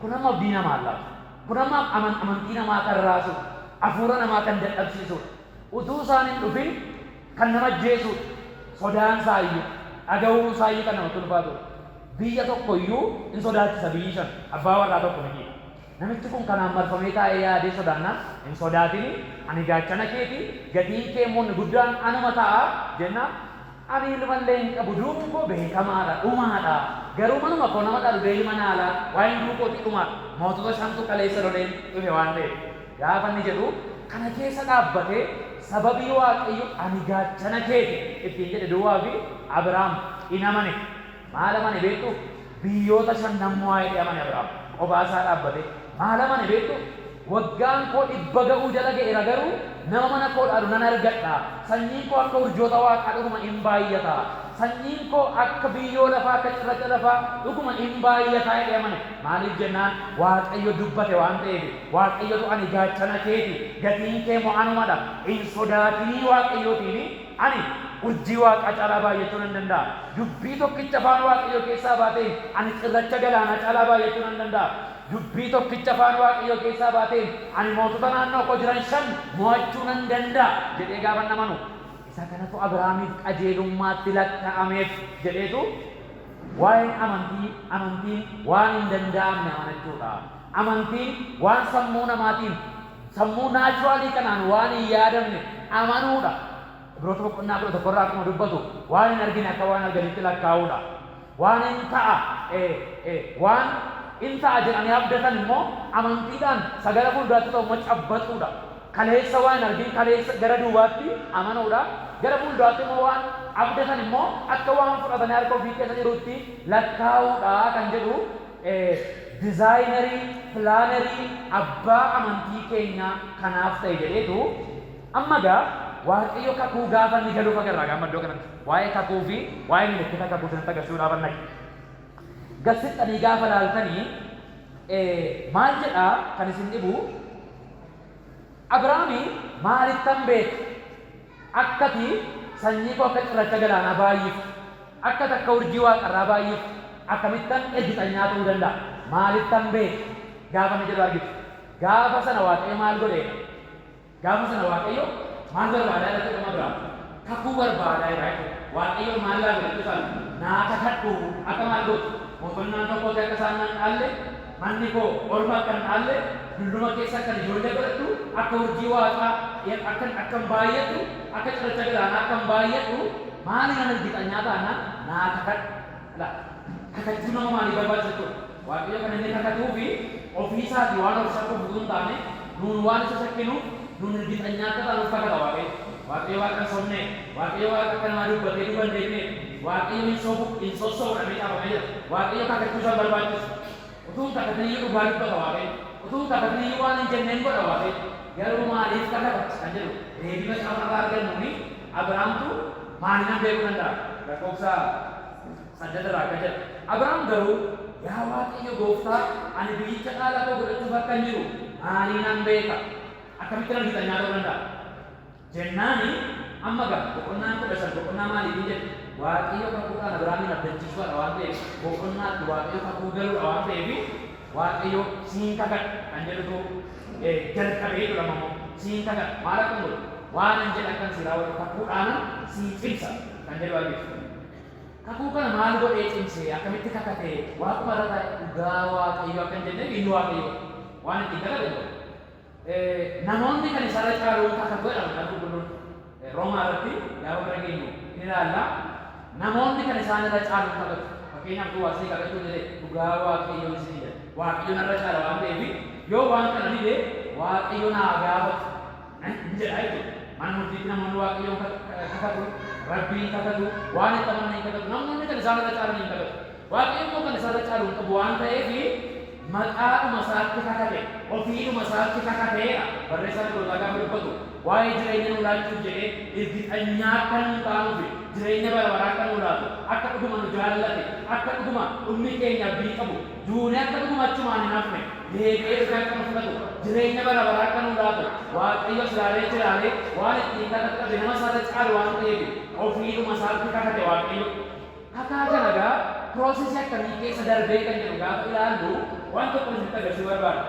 kun amma abdii namaa laatu. Kun amma amantii namaa kan raasudha. Hafuura namaa kan dadhabsiisudha. Utuu isaan hin dhufin kan nama ajjeesudha. Sodaan isaa iyyuu, dhaga'uun isaa iyyuu kan namatti ulfaatudha. Biyya tokko iyyuu hin sodaachisa biyyi shan abbaa warraa tokko miti. Namichi kun kanaan marfamee taa'ee yaadee sodaannaan, hin sodaatini, ani gaachana keeti, gatiin kee immoo inni guddaan anuma ta'a jennaan, ani ilmallee hin qabu, du'uun koo beekamaadha, dhumaadha, garuu manuma koo nama dhalu ilma naalaa, waa'een du'uu kootii dhumaadha, mootota shantu kaleessa loleen dhufe waan ta'eef gaafa inni jedhu, kana keessa dhaabbatee sababii Waaqayyo ani gaachana keeti ittiin jedhe duwwaa fi Abrahaam in amane. Maal amane beektu? Biyyoota shan nan mo'aa jedhee amane Abrahaam. Qophaa isaa dhaabbatee. Maal amane beektu? Waggaan koo 100 ga'uu jala ga'eera, garuu nama mana koo dhaalu nan argadha. Sanyiin koo akka urjoota waaqaa dhuguma in baay'ata. Sanyiin koo akka biyyoo lafaa, akka cirracha lafaa dhuguma in baay'ata jedhee amane. Maaliif jennaan Waaqayyo dubbate waan ta'eef. Waaqayyotu ani gaachana keeti, gatiin kee immoo anumadha. Hin sodaatinii Waaqayyootiin ani urjii waaqaa caalaa baay'achuu nan danda'a. Dubbii tokkicha afaan Waaqayyoo keessaa baateen ani cirracha galaanaa caalaa baay'achuu nan danda'a. Dubbii tokkicha afaan Waaqayyoo keessaa baateen ani mootota naannoo koo jiran shan mo'achuu nan danda'a jedhee gaafa amanu, isa kanatu Abrahaamiif qajeelummaatti lakkaa'ameef jedheetu waa'een amantii, amantiin waan hin danda'amne amanachuudha. Amantiin waan sammuu namaatiin, sammuu naturalii kanaan waan hin yaadamne amanuudha. Ibroota boqonnaa 11 irraa akkuma dubbatu, waan hin argine akka waan arganitti lakkaa'uudha. Waan hin ta'a, waan in ta'a jedhanii abdatan immoo amantiidhaan sagala fuulduraatti ta'u immoo cabbaxuudha. Kaleessa waan hin argin kaleessa gara duubaatti amanuudha. Gara fuulduraatti immoo waan abdatan immoo akka waan fudhatanii harka ofii keessa jirutti lakkaa'uudha kan jedhu, designerii, plannerii abbaa amantii keenyaa kanaaf ta'e jedheetu. Amma gaa Waaqayyo kakuu gaafa inni galuuf agarraa gaama iddoo kanatti waa'ee kakuu fi waa'ee milikkita kakuu sanatti agarsiisuudhaaf annaqe. Gassixxanii gaafa laaltanii maal jedhaa kan isin dhibu? Abrahaamii maalittan beeka akkati sanyii koo akka cirracha galaanaa baay'iftu, akka takka urjii waaqarraa baay'iftu, akkamittan ergixanyaa ta'uu danda'a? Maalittan beeka gaafa inni jedhu argitu. Gaafa sana Waaqayyo maal godheedha? Gaafa sana Waaqayyo maal barbaadaa jira jedhama biraa? Kakuu barbaadaa jira jechuudha. Waaqayyo maal laala jechuudha? Naa kakadhu, akka maal gootu? Mootonni naannoo kootii akka isaan nan dhaalle, manni koo orma akka hin dhaalle, dulluma keessa akkan ijoollee godhadhu, akka urjii waaqaa akkan baay'adhu, akka cirracha galaanaa akkan baay'adhu, maali nan ergixanyaa taanaan naa kakadhu. La kakachuu nama maalii barbaachisa jechuudha? Waaqayyo kan inni kakatuu fi ofii isaatii waan of shakkuuf utuu hin taane, nuun waan isa shakkinuuf, nuun ergixanyaa akka taanuuf kakata Waaqayyo. Waaqayyo Waaqa hin sobnee, Waaqayyo Waaqa akka namaa dubbatee duuba hin deebinee, Waaqayyo hin sobu, hin sossobu jedhamee caafamee jira. Waaqayyo kakachuu isa hin barbaachisu. Utuu hin kakatiniyyuu dhugaa dubbata Waaqayyo. Utuu hin kakatiniyyuu waan hin jenneen godha Waaqayyo. Garuu maaliif kakata kan jedhu deebii macaafa irraa argannuuni. Abrahaamtu maaliin beekuu danda'a? Lakkoofsa 8 irraa akka jedha. Abrahaam garuu, "Yaa Waaqayyo gooftaa, ani biyyicha dhaala koo godhachuuf akka hin jiru maaliinan beeka? Akkamitti ergixanyaa ta'uu danda'a?" Jennaani amma gaa boqonnaan 15 boqonnaa maaliitiin jedhe? Waaqayyo kakuudhaan Abrahaamin abdachiisuudha waan ta'eef, boqonnaatti Waaqayyo kakuu galuudha waan ta'eef, Waaqayyo siin kakadha kan jedhutu jalqabee jechuudha. Ammoo siin kakadha, maal akkan godhu, waan an jedhe akkan si raawwadhu kakuudhaanan sii cimsa kan jedhu argitu. Kakuu kana maal godhee cimsee, akkamitti kakatee waaquma irra taa'e dhugaa Waaqayyo akkan jenneef, inni Waaqayyo waan ittiin kakate hin qabu. Namoonni kan isarra caaluun kakatu jedhama. Macaafa Qulqulluun Roomaa irratti gaafa bira geenyu ni ilaalla. Namoonni kan isaan irra caaluun kakatu. Fakkeenyaaf, duwwaa isinii kakachuu jedhee, dhugaa Waaqayyoon isinii jedha. Waaqayyo narra caala waan ta'eef, yoo waan kana dide Waaqayyo naa gaafatu hin jedha jechuudha. Mana murtiitti namoonni Waaqayyoon kakatu, Rabbiin kakatu, waan itti amanan hin kakatu. Namoonni kan isaan irra caalan hin kakatu. Waaqayyo immoo kan isarra caalu hin qabu waan ta'eef, maqaadhuma isaatti kakate, ofiidhuma isaatti kakateedha. Barreessaan Ibrootaa gaafa dubbatu, waa'ee jireenya nu laachuuf jedhee, irgixanyaa akka nu taanuuf, jireenya bara baraa akka nu laatu, akka dhuguma nu jaallate, akka dhuguma dhumni keenya abdii qabu, duunee akka dhuguma achumaan hin hafne, deebi'ee dhufee akka nu fudhatu, jireenya bara baraa akka nu laatu, Waaqayyo ilaalee ilaalee waan ittiin kakatu dhabe. Nama isarra caalu waan ta'eef, ofiidhuma isaatti kakate Waaqayyo. Kakaa kana gaa processii akkamii keessa darbee kan jedhu gaafa ilaallu, waan tokko isinitti agarsiisuu barbaada.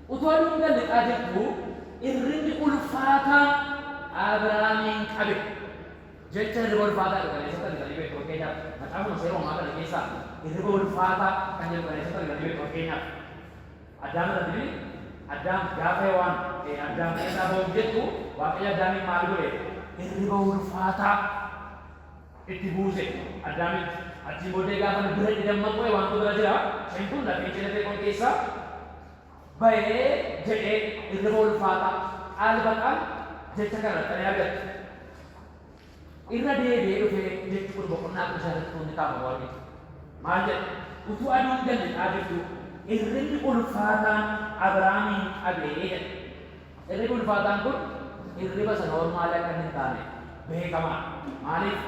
Utuu aduun gad lixaa jirtu irribni ulfaataan Abrahaamiin qabe. Jecha hirriba ulfaataa jedhu kana eessatti argitanii beektu? Fakkeenyaaf, macaafuma seera uumamaa kana keessaa hirriba ulfaataa kan jedhu kana eessatti argitanii beektu? Fakkeenyaaf, Addaam irratti miti? Addaam gaafa Hewaan Addaam keessaa ba'uuf jettu, Waaqayyo Addaamiin maal godhe? Hirriba ulfaataa itti buuse Addaamitti. Achiin booddee gaafa inni bira itti dammaqu Hewaantu bira jira. Isheen kun lafee ishee lafee koo keessaa ba'ee jedhee hirriba ulfaataa qaal baqaal jecha kana rakkanii argattu. Irra deebi'ee dhufee jechi kun boqonnaa 15 irratti inni kaafamu argitu. Maal jedha? Utuu aduun gad lixaa jirtu hirribni ulfaataan Abrahaamiin qabee jedha. Hirribni ulfaataan kun hirriba isa normalii akka inni hin taane beekamaadha. Maaliif?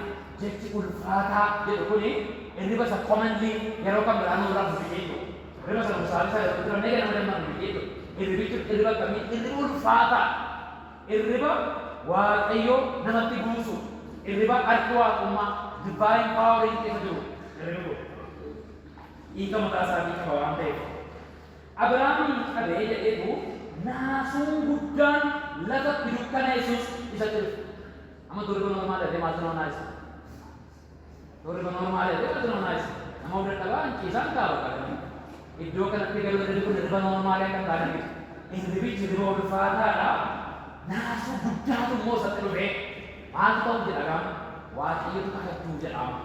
Jechi ulfaataa jedhu kuni hirriba isa commonly yeroo kan biraa nurra rafu miti jechuudha. Hirriba sana musaarii isaa yeroo turannee ganama dammaqnu miti jechuudha. Hirribichi hirriba akkamii? Hirriba ulfaataa. Hirriba Waaqayyo namatti buusu. Hirriba harki waaqummaa, divine power, keessa jiru hirribni kun. Hiika mataa isaatii qaba waan ta'eef. Abrahaamiin qabee jedheetu, naasuun guddaan lafa itti dukkaneessus isatti dhufe. Amma hirriba normal jedhee maaltu nama naasisa? Hirriba normal jedhee maaltu nama naasisa? Nama of dadhabaa hin ciisaan kaaba qabanii. Iddoo kanatti garuu hirribni kun hirriba normalii akka hin taane argitu. Hirribichi hirriba ulfaataadha. Naasuu guddaatu immoo isatti dhufe. Maaltu ta'uuf jedha gaama? Waaqayyotu kakachuuf jedhama.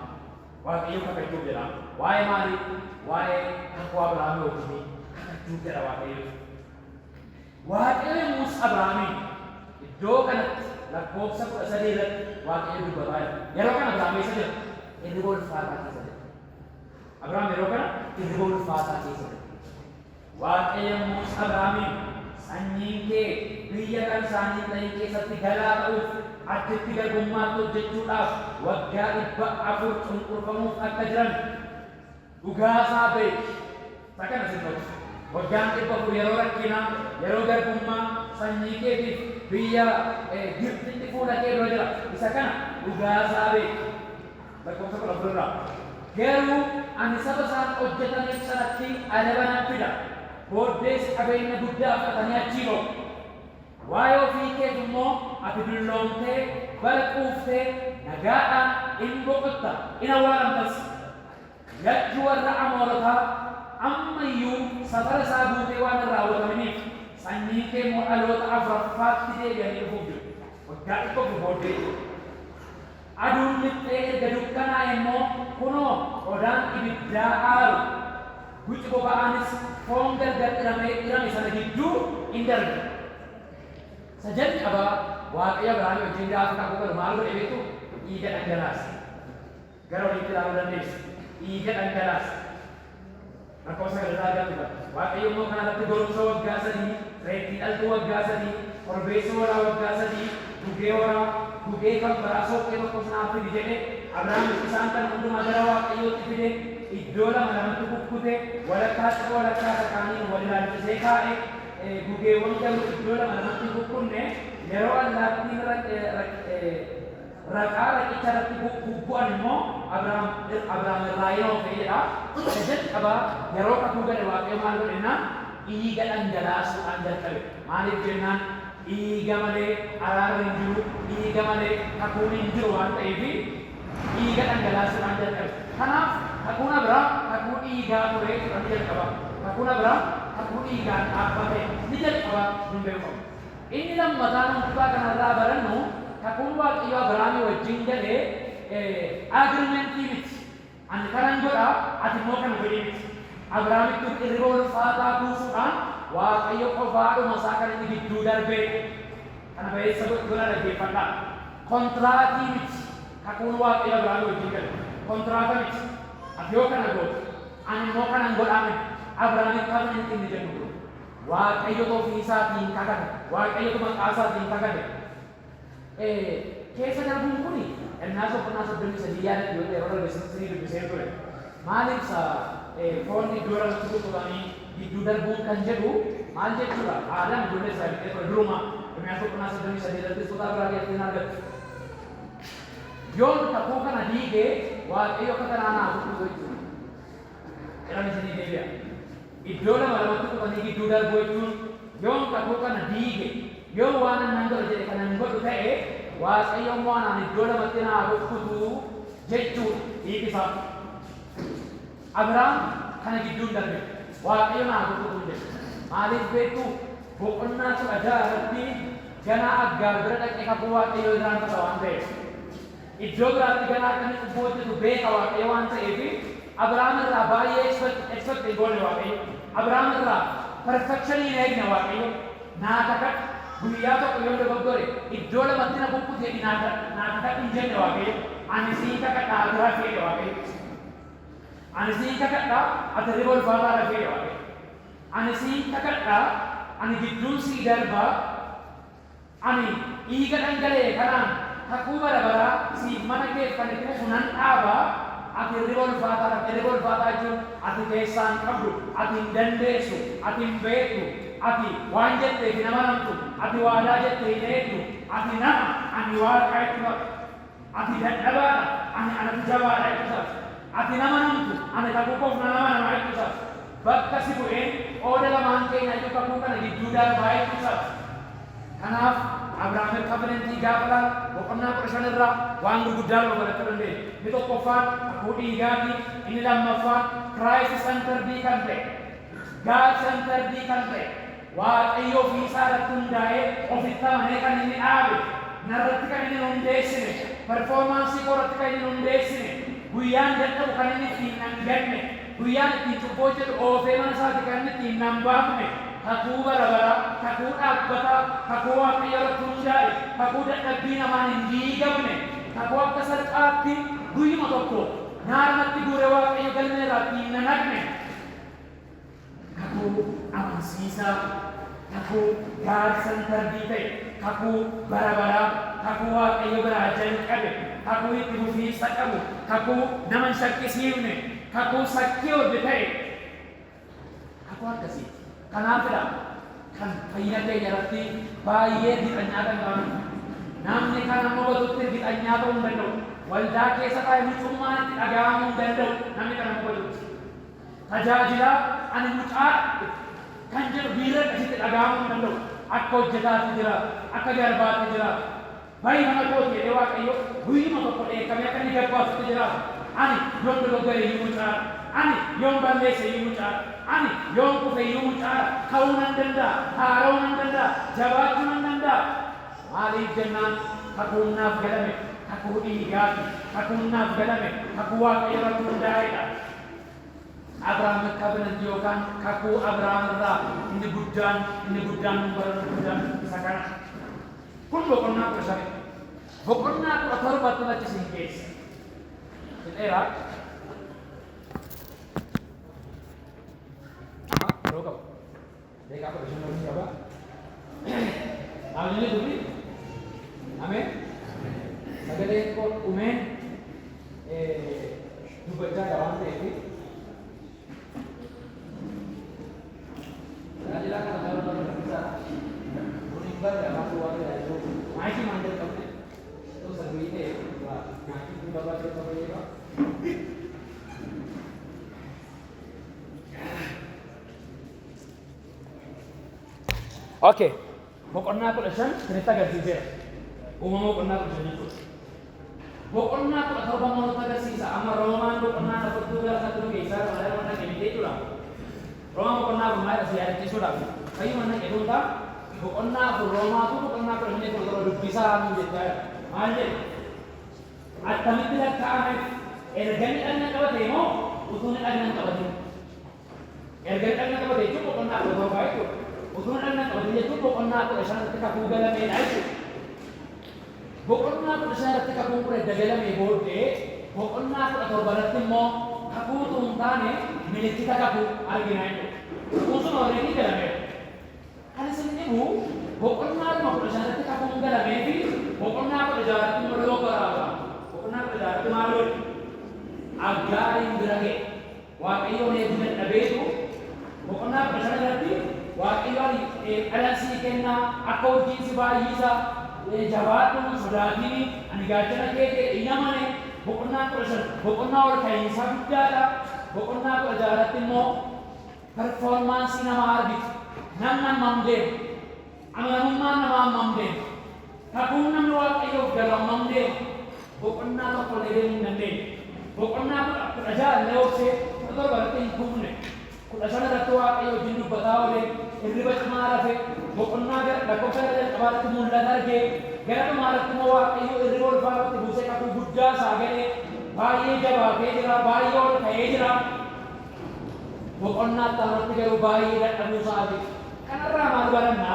Waaqayyo kakachuuf jedha. Waa'ee maalii? Waa'ee kakuu Abrahaamii wajjin kakachuuf jedha Waaqayyo. Waaqayyo yommus Abrahaamiin, iddoo kanatti lakkoofsa 13 irratti Waaqayyo dubbataa jira. Yeroo kana Abrahaam eessa jira? Hirriba ulfaataa keessa jira. Abrahaam yeroo kana hirriba ulfaataa keessa jira. Waaqayyo yommus Abrahaamiin, "Sanyiin kee biyya kan isaanii hin ta'in keessatti galaa ta'uuf, achitti garbummaatti hojjechuudhaaf waggaa 400 cunqurfamuuf akka jiran dhugaa isaa beeki." Isa kana sin dhoksu. Waggaan 400 yeroo rakkinaa, yeroo garbummaa sanyii keetiif biyya Gibxitti fuula kee dura jira. Isa kana dhugaa isaa beeki. Lakkoofsa 14 irraa. "Garuu ani saba isaan hojjetaniif sanatti adaba nan fida, booddees qabeenya guddaa fudhatanii achii ba'u. Waa'ee ofii keef immoo ati dulloomtee, bara quuftee, nagaadhaan in boqotta, in awwaalamtas. Yakki warra Amoorotaa amma iyyuu safara isaa guutee waan hin raawwataminiif, sanyiin kee immoo dhaloota afuraffaatti deebi'anii dhufuuf jiru." Waggaa 400 booddee jechuudha. Aduun lixxee erga dukkanaa'e immoo, kunoo, qodaan ibiddaa aaru, guci boba'aanis foon gargar iramee irame sana gidduu in darbe. Isa jalqabaa Waaqayyo Abrahaamii wajjin gaafa kakuu galu maal godhe beektu? Dhiiga dhangalaase. Gara oliitti ilaaluu dandeessu. Dhiiga dhangalaase. Lakkoofsa 9 irraa argattu kana. Waaqayyo immoo kana irratti goromsa waggaa 3, reettii dhaltuu waggaa 3, korbeessa hoolaa waggaa 3, gugee hoolaa, gugee Gugee kan biraa soqqee tokkos naaf fidi jedhe. Abrahaamis isaan kana hundumaa gara Waaqayyootti fide, iddoo lama lamatti kukkute, walakkaa xiqqoo walakkaa isa kaaniin wal ilaalchisee kaa'e. Gugeewwan garuu iddoo lama lamatti hin kukkunne. Yeroo allaattiin raqaa raqicha irratti bubbu'an immoo Abrahaam irraa hin oofe jedha. Isa jalqabaa yeroo kakuu gale Waaqayyo maal godhe jennaan dhiiga dhangalaasuudhaan jalqabe. Maaliif jennaan dhiiga malee araarri hin jiru, dhiiga malee kakuun hin jiru waan ta'eef dhiiga dhangalaasuudhaan jalqabe. Kanaaf kakuun Abrahaam kakuu dhiigaa ture jechuudha inni jalqabaa. Kakuun Abrahaam kakuu dhiigaan dhaabbate ni jalqabaa nun beekuu qabna. Inni lammataa nun kutaa kanarraa barannu kakuun Waaqayyo Abrahaamii wajjin gale agreementii miti. Ani kanan godha, ati immoo kana godhi miti. Abrahaamitti hirriba ulfaataa buusuudhaan Waaqayyo qofaadhuma isaa kan inni gidduu darbeedha. Kana ba'eessa godhaa dhaggeeffadhaa. Kontiraatii miti kakuun Waaqayyo Abrahaamii wajjin gale. Kontiraata miti. Ati yoo kana goote, ani immoo kanan godhaa miti. Abrahaamitti covenant inni jennu kun. Waaqayyotu ofii isaatiin kakate. Waaqayyotu maqaa isaatiin kakate. Keessa darbuun kun Ermiyaas boqonnaa 33 yaadatti yoo ta'e yeroo darbe sinii dubbiseen ture. Maal ibsa foon iddoo lamatti kukkutamii gidduu darbuun kan jedhu maal jechuudha? Aadaan ijoollee Israa'el ta'ee ture duruma Ermiyaas boqonnaa 33 irrattis kutaa biraa keessatti hin argattu. Yoon kakuu kana diige Waaqayyo akka kanaa naa kukkutu jechuudha. Jedhan isinii deebi'a. Iddoo lama lamatti kutanii gidduu darbuu jechuun yoon kakuu kana diige, yoon waan an nan godha jedhe kana hin godhu ta'e, Waaqayyo immoo anaan iddoo lamatti na haa kukkutu jechuudha hiiki isaa. Abrahaam kana gidduu hin darbine. Waaqayyo na haa kukkutu hin jedhe. Maaliif beektuu? Boqonnaa 16 irratti ganaa Aggaar bira dhaqee kakuu Waaqayyoo irraanfata waan ta'eef. Iddoo biraatti ganaa akka inni cubbuu hojjetu beeka Waaqayyo waan ta'eef Abrahaam irraa baay'ee expect hin goone Waaqayyo. Abrahaam irraa perfection hin eegne Waaqayyo. Naa kakadhu guyyaa tokko yoon dogoggore iddoo lamatti na kukkuti jedhi naa kakadhu hin jenne Waaqayyo. Ani siin kakadha ati rafi jedhe Waaqayyo. Ani siin kakadha ati hirriba ulfaataa rafi jedhe Waaqayyo. Ani siin kakadha ani gidduun sii darba. Ani dhiiga dhangala'e kanaan kakuu bara baraa siif mana keef kan itti fufu nan dhaaba, ati hirriba ulfaataa rafte, hirriba ulfaataa jechuun ati keessaa hin qabdu, ati hin dandeessu, ati hin beektu, ati waan jetteef hin amanamtu, ati waadaa jette hin eegdu, ati nama, ani Waaqa jechuudha. Ati dadhabaadha, ani anatu jabaadha jechuusaati. Ati hin amanamtu, ani kakuu koof nan amanama jechuusaati. Bakka si bu'een qooda lamaan keenya iyyuu kakuu kana gidduu darbaa jechuusaati. Kanaaf Abrahaamic Covenant gaafa ilaallu boqonnaa 15 irraa waan gurguddaa lama barachuu dandeenya. Inni tokkoffaan kakuu dhiigaati, inni lammaffaan Christ centered kan ta'e, God centered kan ta'e, Waaqayyo ofii isaa irratti hundaa'ee ofitti amanee kan inni dhaabe, narratti kan inni hin hundeessine, performance koo irratti kan inni hin hundeessine, guyyaan dadhabu kan inni ittiin nan ganne, guyyaan ittiin cubbuu hojjedhu oofee mana isaati kan inni ittiin nan baafne, kakuu bara baraa, kakuu dhaabbataa, kakuu Waaqayyo irratti hundaa'e, kakuu dadhabbii namaan hin diigamne, kakuu akka salphaatti guyyuma tokko nyaara natti guuree Waaqayyo galmee irraa ittiin na naqne, Kakuu amansiisaa, kakuu God centered ta'e, kakuu bara baraa, kakuu Waaqayyo biraa jalqabe, kakuu itti fufiinsa qabu, kakuu nama hin shakkisiifne, kakuu secured ta'e, kakuu akkasiiti. Kanaafidha kan fayyina keenya irratti baay'ee ergixanyaa kan taanu. Namni kana hubatutti ergixanyaa ta'uu hin danda'u. Waldaa keessa taa'ee mucummaan itti dhaga'amuu hin danda'u namni kana hubatutti. Tajaajilaa ani mucaa kan jedhu miirri akkasitti dhaga'amuu hin danda'u. Akka hojjetaatti jiraata, akka garbaatti jiraata. Bahi mana kooti jedhee Waaqayyo guyyuma tokko dheekkamee akka inni gad baasutti jiraata. Ani yoon dogoggore iyyuu mucaadha. Ani yoon balleesse iyyuu mucaadha. Ani yoon kufe iyyuu mucaadha. Ka'uu nan danda'a, haara'uu nan danda'a, jabaachuu nan danda'a. Maaliif jennaan kakuun naaf galame kakuu dhiigaati. Kakuun naaf galame kakuu Waaqayyo irratti hundaa'edha. Abrahamic Covenant yookaan kakuu Abrahaam irraa inni guddaan inni guddaan nun barannu guddaan isa kana. Kun boqonnaa 15. Boqonnaa 17tti achi isin geessa. Fixeera. Amma yeroo qaba. Daqiiqaa 15 waliin qaba. Ameen dubbi. Ameen. Sagaleen koo dhumeen dubbachaa jira waan ta'eef. Tajaajila kana bara bara rakkisaadha. Kun hin barre afaan duwwaa tajaajiluu. Maayikii maan jalqabne? Osoo sarbii ta'e maayikii kun barbaachisa fayyada. Okay. Boqonnaa 15 isinitti agarsiiseera. Uumama boqonnaa 15 jechuudha. Boqonnaa 17 immoo nutti agarsiisa. Amma Roomaan boqonnaa afurtuu gara isaatti nu geessaa jira malee waan dhaqe miti jechuudha. Roomaan boqonnaa 4 maal si yaadachiisuudhaaf. Fayyuma dhaqe tuuta boqonnaa 4 Roomaatu boqonnaa 15 17 dubbisaa nuun jechaa jira. Maal jedhe? Attamitti lakkaa'ameef? Erga inni dhagna qabate moo utuu inni dhagna hin qabatin? Erga inni dhagna qabate jechuun boqonnaa 17 jechuudha. Utuu inni dhagna hin qabatin jechuun boqonnaa 15 irratti kakuu galameedha jechuudha. Boqonnaa 15 irratti kakuun kun edda galamee booddee boqonnaa 17 irratti immoo kakuu utuu hin taane milikkita kakuu argina jechuudha. Kakuun sun already galameera. Kan isin dhibu boqonnaadhuma 15 irratti kakuun galamee fi boqonnaa 16 irratti immoo dogoggora Abrahaam. Boqonnaa 16 irratti maal godhe? Aggaariin bira ga'e. Waaqayyoon eeguu dadhabeetu boqonnaa 15 irratti Waaqayyo ani dhala sii kenna, akka urjiin si baay'isa, jabaadhu hin sodaatini, ani gaachana kee jedhe hin amane. Boqonnaan 15 boqonnaa ol ka'iinsaa guddaadha. Boqonnaa 16 irratti immoo performaansii namaa argitu. Namni hammam deema? Amanamummaan namaa hammam deema? Kakuun namni Waaqayyoof galu hammam deema? Boqonnaa tokko illee deemuu hin dandeenye. Boqonnaa 16 illee obsee 17 irratti hin kufne. 15 irratti Waaqayyo wajjin dubbataa oolee, hirriba cimaa rafe, boqonnaa gara lakkoofsa gara jalqabaa irratti mul'ata argee, gara dhumaa irratti immoo Waaqayyo hirriba ulfaataa itti buusee kakuu guddaa isaa galee baay'ee jabaatee jira, baay'ee ol ka'ee jira. Boqonnaa itti aanu irratti garuu baay'ee dadhabuu isaa argina. Kanarraa maal baranna?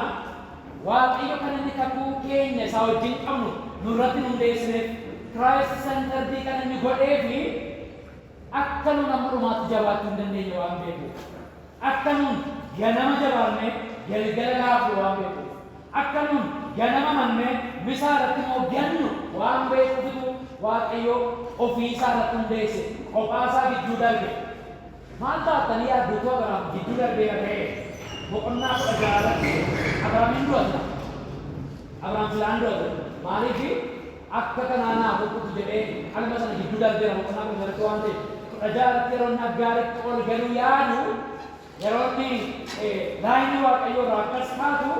Waaqayyo kan inni kakuu keenya isaa wajjin qabnu nurratti hin hundeessineef, Christ centered kan inni godhee fi akka nuun amma dhumaatti jabaachuu hin dandeenye waan beekuuf. Akka nuun ganama jabaannee galgala laafnu waan beekuuf. Akka nuun ganama amannee misaa irratti immoo gannu waan beekuufitu Waaqayyo ofii isaa irratti hundeesse, qophaa isaa gidduu darbe. Maal taattanii yaaddu utuu Abrahaam gidduu darbeera ta'ee? Boqonnaa 16 irratti Abrahaam hin du'a sila. Abrahaam silaa hin du'a ture. Maaliif akka kanaa naa kukkutu jedhee qalma sana gidduu darbeera boqonnaa 15 irratti waan ta'eef. 16 irratti yeroo inni Aggaaritti ol galuu yaadu Yeroo inni laayinii Waaqayyoo irraa akkas kaatu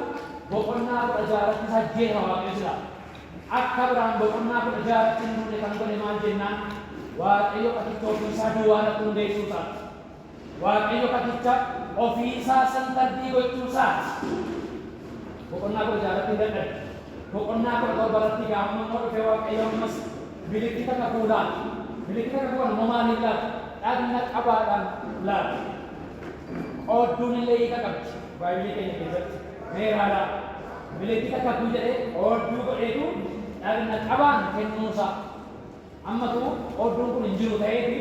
boqonnaa 16 irratti isa ajjeesa Waaqayyo silaa. Akka Abrahaam boqonnaa 16 irratti hin duune kan godhe maal jennaan Waaqayyo kakicha ofii isaa duwwaa irratti hundeessuu isaati. Waaqayyo kakicha ofii isaa santardii gochuu isaati. Boqonnaa 16 irratti hin dadhabe. Boqonnaa 17 irratti egaa amma immoo dhufee Waaqayyo ammas milikkita kakuu laata. Milikkita kakuu kana immoo maaliin laata? Dhagna qabaadhaan laata. Qoodduun illee hiika qabdi Baaybilii keenya keessatti. Mee ilaalaa. Milikkita kakuu jedhee qoodduu godheetu dhagna qabaan kennuusaa. Ammatu qoodduun kun hin jiru ta'eeti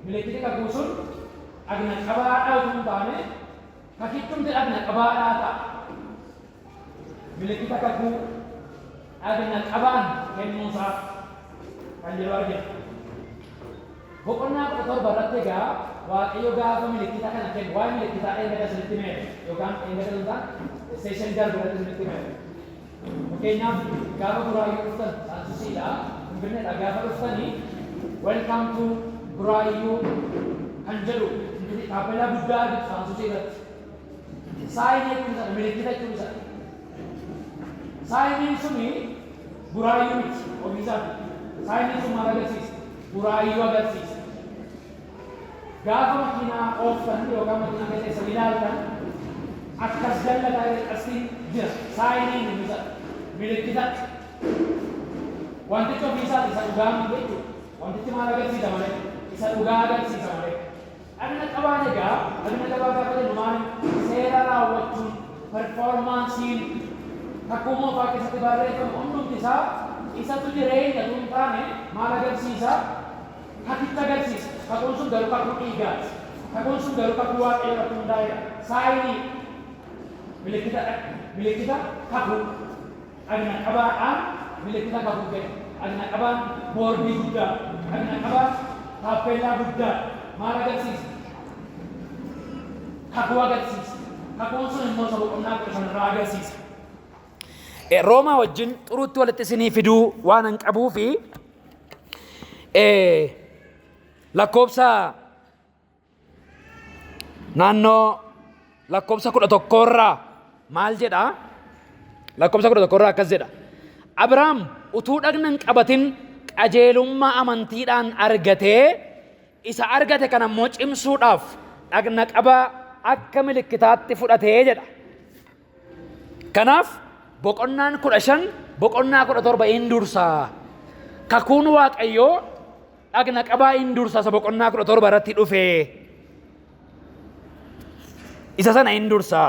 milikkiti kakuu sun dhagna qabaadhaa utuu hin taane kakichumti dhagna qabaadhaa ta'a. Milikkita kakuu dhagna qabaan kennuusaa kan jedhu argina. Boqonnaa 17 irratti egaa Waaqayyo gaafa milikkita kana kennu, waa'ee milikkitaa dheengadda isinitti himeera yookaan dheengadda osoo hin taane session darbe irratti isinitti himeera. Fakkeenyaaf gaafa Buraayyuu dhuftan Saansusiidha, Finfinneedha gaafa dhuftanii welcome to Buraayyuu kan jedhu taappellaa guddaa argitu Saansusii irratti. Saayinii jechuun isa milikkita jechuun isa. Saayiniin suni Buraayyuu miti ofiisaati. Saayiniin sun maal agarsiisa? Buraayyuu agarsiisa. Gaafa makiinaa ooftan yookaan makiinaa keessa teessanii ilaaltan akkas jallataa jedhee qastiin jira. Saayiniin inni isa milikkita. Wantichi ofiisaati isa dhugaa miti jechuudha. Wantichi maal agarsiisa malee? Isa dhugaa agarsiisa malee. Dhagna qabaan egaa, dhagna qabaa gaafa jennu maali? Seera raawwachuun, performansiin Kakuu Moofaa keessatti barreeffame hundumti isaa isatu jireenya utuu hin taane maal agarsiisa? Kakicha agarsiisa. Kakuun sun garuu kakuu dhiigaati. Kakuun sun garuu kakuu Waaqayyoo irratti hundaa'edha. Saayinii, milikkita, milikkita kakuu, dhagna qabaadhaan milikkita kakuu kenna. Dhagna qabaan boordii guddaa, dhagna qabaan taappellaa guddaa maal agarsiisa? Kakuu agarsiisa. Kakuun sun immoo isa boqonnaa 15 irraa agarsiisa. Roomaa wajjin xuruutti walitti isinii fiduu waan hin qabuu fi lakkoobsa naannoo lakkoobsa 11rraa maal jedha? Lakkoobsa 11rraa akkas jedha. Abrahaam utuu dhagna hin qabatin qajeelummaa amantiidhaan argatee, isa argate kana immoo cimsuudhaaf dhagna qabaa akka milikkitaatti fudhatee jedha. Kanaaf boqonnaan 15 boqonnaa 17 in dursa. Kakuun Waaqayyoo dhagna qabaa in dursa isa boqonnaa 17 irratti dhufe. Isa sana in dursa.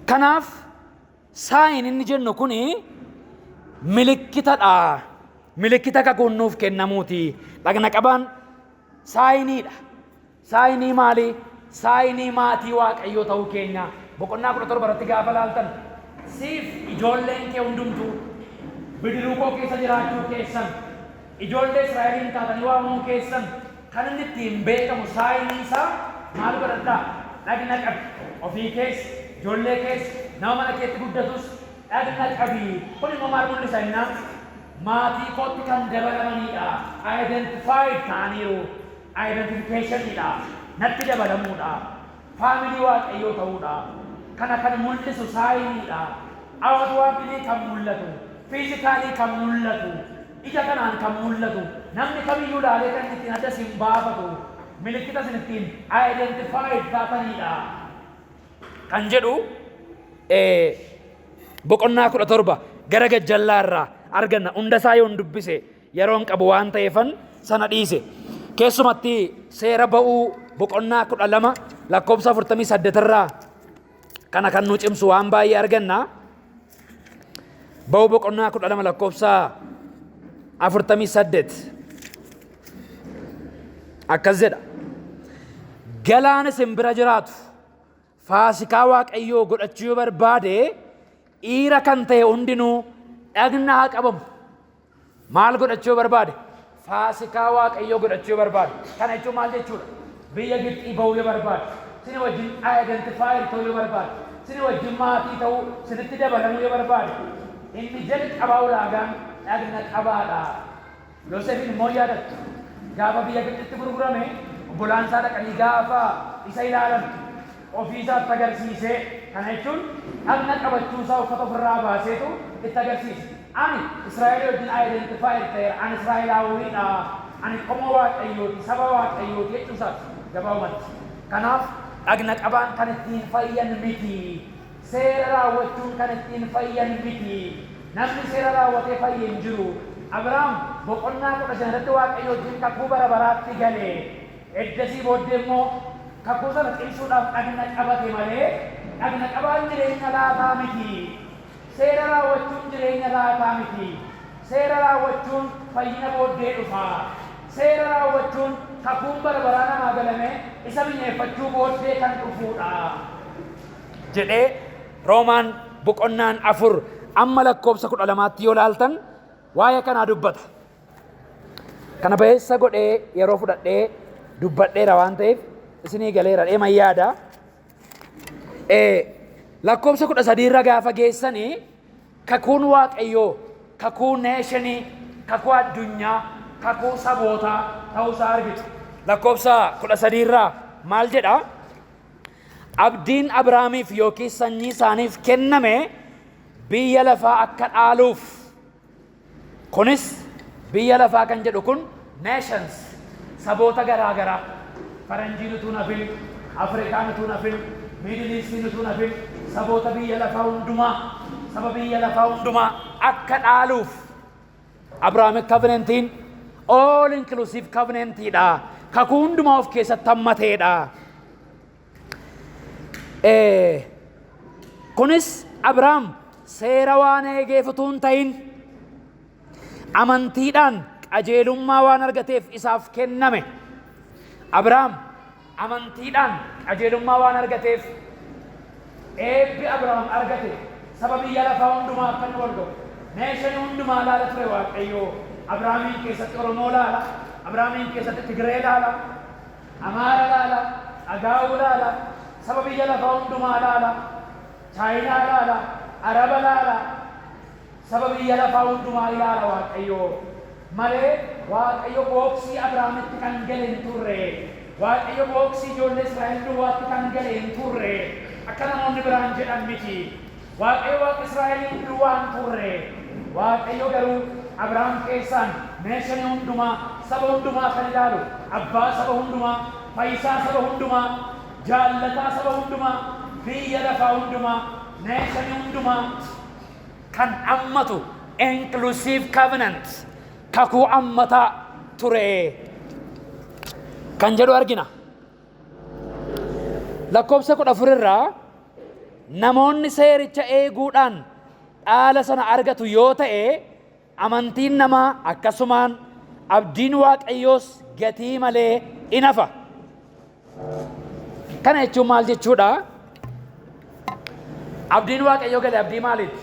Kanaaf sign inni jennu kuni milikkitadha. Milikkita kakuun nuuf kennamuuti. Dhagna qabaan signiidha. Signii maali? Signii maatii Waaqayyoo ta'uu keenya. Boqonnaa 17 irratti gaafa laaltan, siif ijoolleen kee hundumtuu bidiruu koo keessa jiraachuu keessan, ijoollee Israa'eliin taatanii waamamuu keessan kan inni ittiin beekamu signii isaa maal godhadhaa? Dhagna qabi. Ofii kees, ijoollee kees, nama mana keetti guddatus dhagna qabi. Kun immoo maal mul'isa innaan? Maatii kootti kan dabalamanidha. Identified ta'aniiru. Identificationidha. Natti dabalamuudha. Family Waaqayyoo ta'uudha. Kana kan mul'isu signiidha. Outwardly kan mul'atu, physically kan mul'atu, ija kanaan kan mul'atu, namni kamiyyuu ilaalee kan ittiin adda isin baafatu, milikkita isin ittiin identified taatanidha. Kan jedhu boqonnaa 17 gara gajjallaa irraa arganna. Hunda isaa yoon dubbise yeroon qabu waan ta'eefan sana dhiise. Keessumatti Seera Ba'uu boqonnaa 12 lakkoofsa 48 irraa kana kan nu cimsu waan baay'ee arganna. Ba'uu boqonnaa 12 lakkoofsa 48 akkas jedha. Galaan isin bira jiraatu Faasikaa Waaqayyoo godhachuu yoo barbaade, dhiira kan ta'e hundinuu dhagna haa qabamu. Maal godhachuu yoo barbaade? Faasikaa Waaqayyoo godhachuu yoo barbaade. Kana jechuun maal jechuudha? Biyya Gibxii ba'uu yoo barbaade, sini wajjin identified ta'uu yoo barbaade, sini wajjin maatii ta'uu, sinitti dabalamuu yoo barbaade, inni jalqabaa ulaagaan dhagna qabaadha. Yoosefin immoo yaadattu. Gaafa biyya Gibxitti gurgurame, obbolaan isaa dhaqanii gaafa isa ilaalan ofii isaatti agarsiisee, kana jechuun dhagna qabachuu isaa uffata ofirraa baaseetu itti agarsiise. Ani Israa'elii wajjin identified ta'eera, ani Israa'elaawwiidha, ani qomoo Waaqayyooti, saba Waaqayyooti jechuu isaati gabaabumatti. Kanaaf dhagna qabaan kan ittiin fayyan miti. Seera raawwachuun kan ittiin fayyan miti. Namni seera raawwatee fayye hin jiru. Abrahaam boqonnaa 15 irratti Waaqayyo wajjin kakuu bara baraatti gale. Eddasii booddee immoo kakuu sana cimsuudhaaf dhagna qabate malee dhagna qabaan jireenya laataa miti. Seera raawwachuun jireenya laataa miti. Seera raawwachuun fayyina booddee dhufa. Seera raawwachuun kakuun bara baraa namaa galamee isa minyeeffachuu booddee kan dhufuudha. Jedhee Roomaan boqonnaan 4 amma lakkoofsa 12tti yoo laaltan waa'ee kanaa dubbata. Kana ba'eessa godhee yeroo fudhadhee dubbadheera waan ta'eef isinii galeera dheeman yaada. Lakkoofsa 13 irra gaafa geessanii, kakuun Waaqayyoo kakuu nationii, kakuu addunyaa, kakuu sabootaa ta'uusaa argitu. Lakkoofsa 13 irraa maal jedha? Abdiin Abrahaamiif yookiis sanyii isaaniif kenname biyya lafaa akka dhaaluuf. Kunis biyya lafaa kan jedhu kun nations, saboota garaa garaa, faranjiin utuu hin hafin, Afrikaan utuu hin hafin, Middle Eastiin utuu hin hafin, saboota biyya lafaa hundumaa, saba biyya lafaa hundumaa akka dhaaluuf. Abrahamic covenantiin all inclusive covenantiidha. Kakuu hundumaa of keessatti hammateedha. Kunis Abrahaam seera waan eegeef utuu hin ta'in, amantiidhaan qajeelummaa waan argateef isaaf kenname. Abrahaam amantiidhaan qajeelummaa waan argateef, eebbi Abrahaam argate Saba biyya lafaa hundumaa akka inni wal ga'u. Nation hundumaa laala ture Waaqayyo. Abrahaamiin keessatti Oromoo laala. Abrahaamiin keessatti Tigree laala. Amaara laala. Agaawuu laala. Saba biyya lafaa hundumaa laala. Chaayinaa laala. Araba laala. Saba biyya lafaa hundumaa ilaala Waaqayyo. Malee Waaqayyo box Abrahaamitti kan gale hin turre. Waaqayyo box ijoollee Israa'el duwwaatti kan gale hin turre. Akka namoonni biraan jedhan miti. Waaqayyo Waaqa Israa'eliin duwwaa hin turre. Waaqayyo garuu Abrahaam keessaan nation hundumaa, saba hundumaa kan ilaalu, abbaa saba hundumaa, fayyisaa saba hundumaa, jaallataa saba hundumaa, biyya lafaa hundumaa, nation hundumaa kan hammatu inclusive covenant, kakuu hammataa ture kan jedhu argina. Lakkoofsa 14 irraa, namoonni seericha eeguudhaan dhaala sana argatu yoo ta'e, amantiin namaa akkasumaan, abdiin Waaqayyoos gatii malee in hafa. Kana jechuun maal jechuudha? Abdiin Waaqayyoo gale abdii maaliiti?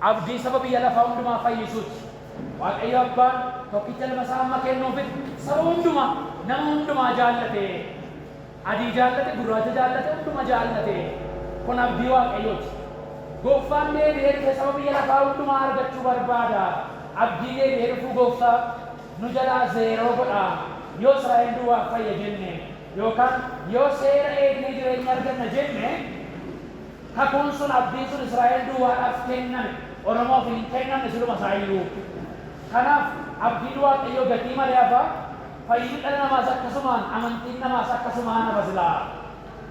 Abdii saba biyya lafaa hundumaa fayyisuuti. Waaqayyo abbaan tokkicha ilma isaa amma kennuufitti saba hundumaa, nama hundumaa jaallate. Adii jaallate, gurraacha jaallate, hunduma jaallate. Kun abdii Waaqayyooti. Gooftaan deebi'ee dhufee saba biyya lafaa hundumaa argachuu barbaada. Abdii deebi'ee dhufuu gooftaa nu jalaa zero godha. Yoo Israa'el duwwaaf fayya jenne, yookaan yoo seera eegnee jireenya arganna jenne, kakuun sun, abdiin sun Israa'el duwwaadhaaf kenname. Oromoof hin kennamne siluma isaayyuu. Kanaaf abdiin Waaqayyoo gatii malee hafa. Fayyinni dhala namaas akkasumaan, amantiin namaas akkasumaan hafa silaa.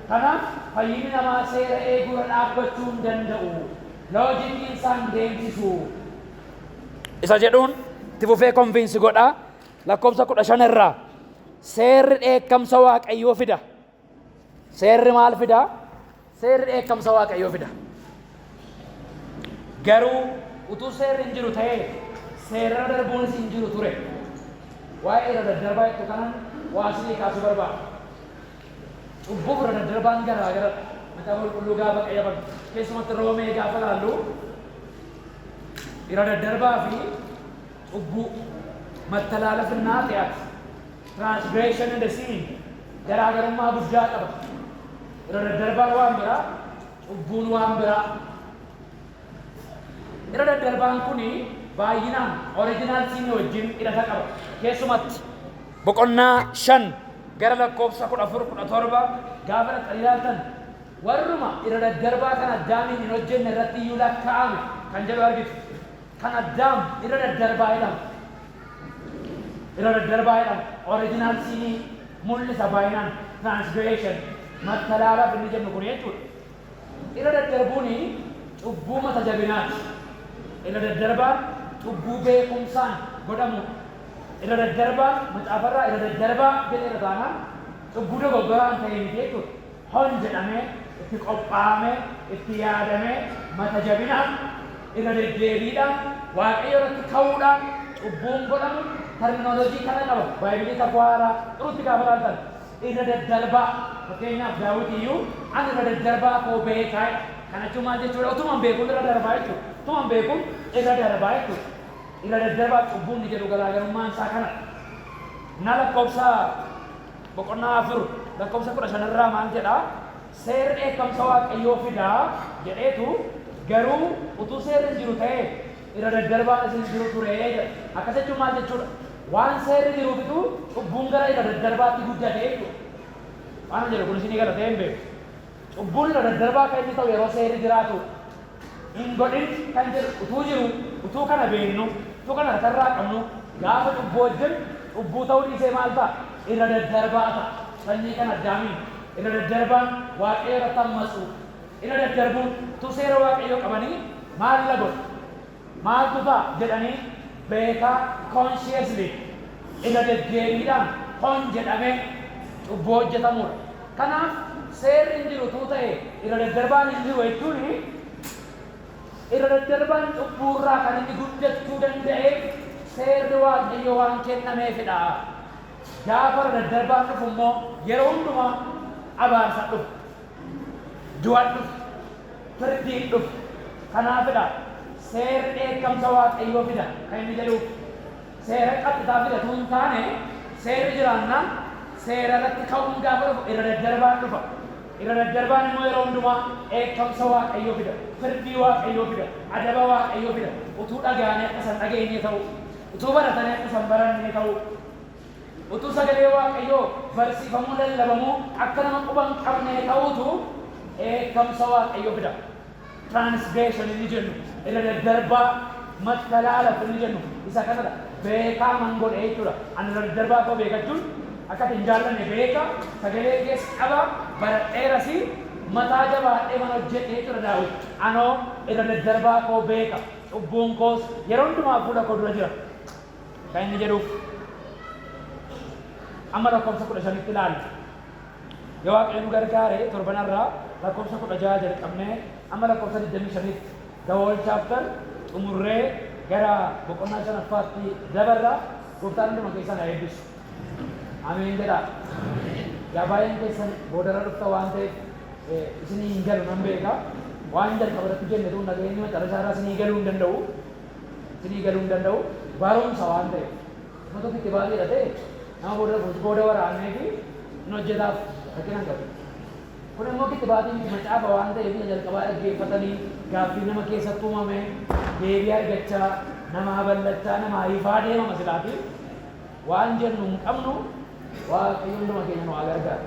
Kanaaf fayyinni namaa seera eeguurra dhaabbachuu hin danda'u. Logiciin isaa hin deemsisu. Isa jedhuun itti fufee convince godha. Lakkoofsa 15 irraa, seerri dheekkamsa Waaqayyoo fida. Seerri maal fida? Seerri dheekkamsa Waaqayyoo fida. Garuu utuu seerri hin jiru ta'ee, seerarra darbuunis hin jiru ture. Waa'ee irra daddarbaa jettu kanan waa isinii kaasuu barbaada. Cubbuuf irra daddarbaan garaa garadha. Macaafa Qulqulluu gaafa qayyabannu, keessumatti Roomee gaafa laallu, irra daddarbaa fi cubbuu, መተላለፍና ኃጢአት, transgression and sin, garaagarummaa guddaa qaba. Irra daddarbaan waan biraa, cubbuun waan biraa. Irra daddarbaan kuni baay'inaan original sin wajjin hidhata qaba. Keessumatti boqonnaa 5 gara lakkoofsa 14, 17 gaafa dhaqxanii ilaaltan, warruma irra daddarbaa kan Addaamiin hin hojjenne irratti iyyuu lakkaa'ame kan jedhu argitu. Kan Addaam irra daddarbaa jedhama. Irra daddarbaa jedhama. Original sin mul'isa baay'inaan transgression, መተላለፍ inni jennu kun jechuudha. Irra daddarbuuni cubbuu mata jabinaati. Irra daddarbaan cubbuu beekumsaan godhamudha. Irra daddarbaan macaafarraa irra daddarbaa jedheera taanaan, cubbuu dogoggoraan ta'e miti jechuudha. Hon jedhamee, itti qophaa'amee, itti yaadamee, mata jabinaan, irra deddeebiidhaan, Waaqayyo irratti ka'uudhaan cubbuun godhamu terminology kana qaba. Baayibilii Kakuu Haaraa xurutti gaafa ilaaltan irra daddarbaa, fakkeenyaaf Daawit iyyuu "Ani irra daddarbaa koo beekaa" jedha. Kana jechuun maal jechuudha? Utuman beekuun irra darbaa jechuudha. Utuman beekuun irra darbaa jechuudha. Irra daddarbaa cubbuun ni jedhu garaagarummaan isaa kana. Na lakkoofsa boqonnaa 4 lakkoofsa 15 irraa maal jedhaa? Seerri dheekkamsa Waaqayyoo fidaa jedheetu, garuu utuu seerri hin jiru ta'ee, irra daddarbaan isin jiru ture jedha. Akkas jechuun maal jechuudha? Waan seerri jiruufitu cubbuun gara irra daddarbaatti guddate jechuudha. Waan jedhu kun isinii gala ta'ee hin beeku. Cubbuun irra daddarbaa kan inni ta'u yeroo seerri jiraatu. Hin godhin kan jedhu utuu jiru, utuu kana beeknu, utuu kana harkarraa qabnu, gaafa cubbuu hojjennu cubbuu ta'uu dhiisee maal ta'a? Irra daddarbaa ta'a. Sanyii kan Addaamiin irra daddarbaan Waaqayyo irratti ammasu. Irra daddarbuun utuu seera Waaqayyoo qabanii maal la godhu? Maaltu ta'a jedhanii beekaa, consciously, irra deddeebiidhaan hon jedhamee cubbuu hojjetamudha. Kanaaf seerri hin jiru utuu ta'e, irra daddarbaan hin jiru jechuun, irra daddarbaan cubbuurraa kan inni guddachuu danda'eef seerri Waaqayyoo waan kennameefidha. Gaafa irra daddarbaan dhufu immoo yeroo hundumaa abaarsa dhufu. Du'a dhufu. Firdiin dhufu. Kanaafidha seerri dheekkamsa Waaqayyoo fida kan inni jedhuuf. Seera qaxxitaa fidatu hin taane seerri jiraannaan seera irratti ka'uun gaafa dhufu irra daddarbaan dhufa. Irra daddarbaan immoo yeroo hundumaa dheekkamsa Waaqayyoo fida, firdii Waaqayyoo fida, adaba Waaqayyoo fida. Utuu dhaga'anii akka isaan dhageenye ta'u, utuu baratanii akka isaan baranne ta'u, utuu sagalee Waaqayyoo barsiifamuu lallabamuu akka nama quba hin qabne ta'utu dheekkamsa Waaqayyoo fida. Transgression inni jennu, irra daddarbaa mattalaala inni jennu isa kanadha. Beekaa man godhe jechuudha. Ani irra daddarbaa koo beekachuun akka ati hin jaallanne beeka, sagalee keessa qaba, baradheerasi, mataa jabaadhee man hojjedhe jechuudha Daawit. Anoo irra daddarbaa koo beeka, cubbuun koos yeroo hundumaa fuula koo dura jira kan inni jedhuuf. Amma lakkoofsa 15tti ilaalla. Yoo Waaqayyo nu gargaare torbanarraa lakkoofsa 16 jalqabnee amma lakkoofsa 25tti the whole chapter xumurree gara boqonnaa shanaffaatti dabarra. Gooftaan hunduma keessan haa eebbisu. Ameen jedhaa. Yaa baay'een keessan boodarra dhufta waan ta'eef isinii hin galu nan beeka. Waan jalqaba irratti jenne tun dhageenyi macarrashaa irraa isinii galuu hin danda'u. Isinii galuu hin danda'u. Barumsa waan ta'eef. Nama tokko itti baay'eedha ta'e nama booda booda waraannee fi hin hojjetaaf rakkina hin qabu. Kun immoo kittibaatiin miti, macaafa waan ta'eef isa jalqabaa dhaggeeffatanii gaaffii nama keessatti uumame deebii argachaa namaa bal'achaa namaa ifaa deemama silaati. Waan jennu hin qabnu. Waaqayyo hunduma keenya nu haa gargaaru.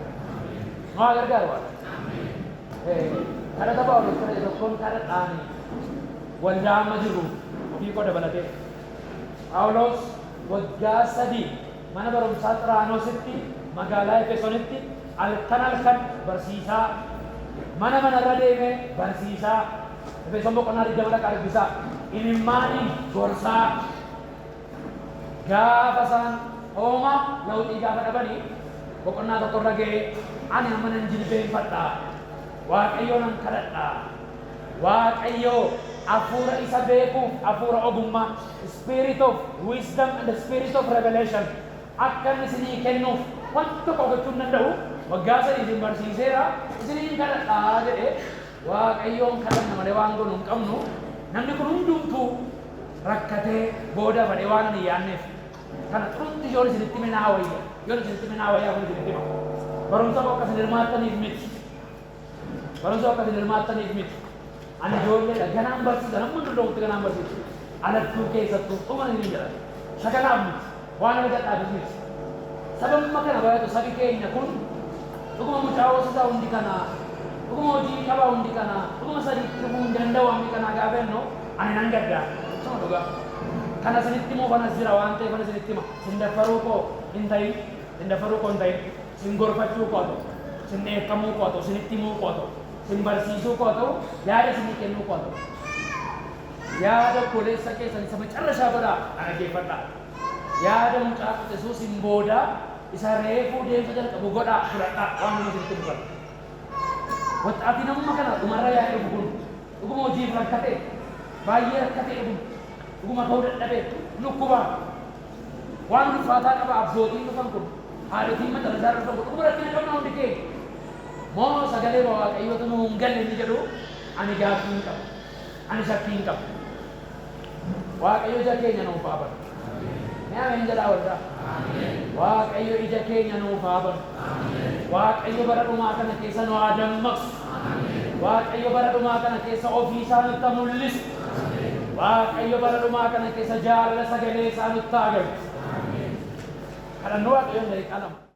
Nu haa gargaaru Waaqayyo. Kadhata Phaawulos kadhate tokkoon kadhadhaani waldaa amma jirru ofii koo dabalatee. Phaawulos waggaa 3 mana barumsaa Xiraanoositti magaalaa Efesonitti halkan halkan barsiisaa, mana manarra deemee barsiisaa, Efeson boqonnaa 20 dhaqaa dubbisaa, imimmaaniin gorsaa, gaafa isaan hooma lawxii gaafa dhabanii boqonnaa tokkorra ga'ee ani amma nan jilbeenfadha, Waaqayyoo nan kadhadha, Waaqayyoo hafuura isa beekuuf, hafuura ogummaa, spirit of wisdom and the spirit of revelation akka inni isinii kennuuf wanta tokko gochuu hin danda'u, waggaa 3 isin barsiiseera, isiniin kadhadhaa jedhee. Waaqayyoon kadhanna malee waan goonu hin qabnu. Namni kun hundumtuu rakkatee booda fadhee waan ani hin yaadneef kana xurutti yoon isinitti hime naa wayya, yoon isinitti hime naa wayyaa. Kun isinitti hima, barumsa koo akka isin hirmaattaniif miti, barumsa koo akka isin hirmaattaniif miti. Ani ijoolleedha ganaan barsiisa, namni hunduu ganaan barsiisa, alattuu keessattuu dhuma ni jedha. Shakalaaf miti, waan argadhaafis miti. Sababuma kana bayatu sabi keenya kun dhuguma mucaa hoosisaa hundi kana, dhuguma hojii qabaa hundi kana, dhuguma sadiitti dhufuu hin danda'u hammi kanaa gaafa jennu ani nan gaddaa. Suma dhugaa kana isinitti himuuf anas jira waan ta'eef ani isinitti hima. Sin daffaruu koo hin ta'in, sin daffaruu koo hin ta'in, sin gorfachuu koo ta'u, sin dheekkamuu koo ta'u, isinitti himuu koo ta'u, sin barsiisuu koo ta'u, yaada isinii kennuu koo ta'u, yaada obboleessa keessan isa macarrashaa godhaa na dhaggeeffadhaa. Yaada mucaa quxisuu sin boodaa isa reefuu deemsa jalqabu godhaa fudhadhaa waan nama isinitti himu kana. Waxxaatiin amma kana dhumarra yaa'ee dhufu kun dhuguma hojiif rakkatee, baay'ee rakkatee, dhuguma dhuguma ka'uu dadhabee dhukkubaa waan ulfaataa qaba. Abbootiin dhufan kun, haadhotiin macarrashaa dhufan kun, dhuguma rakkina qabna hundi keenya moo sagalee Waaqayyootu nu hin galle inni jedhu ani gaaffii hin qabu, ani shakkii hin qabu. Waaqayyo ija keenya nuuf haa banu. Mee ameen jedhaa waldaa. Waaqayyo ija keenya nuuf haa banu. Waaqayyo bara dhumaa kana keessa nu haa dammaqsu. Waaqayyo bara dhumaa kana keessa ofii isaa nutti haa mul'isu. Waaqayyo bara dhumaa kana keessa jaalala sagalee isaa nutti haa agarsiisu. Kadhannoo Waaqayyoon daqiiqaa 2.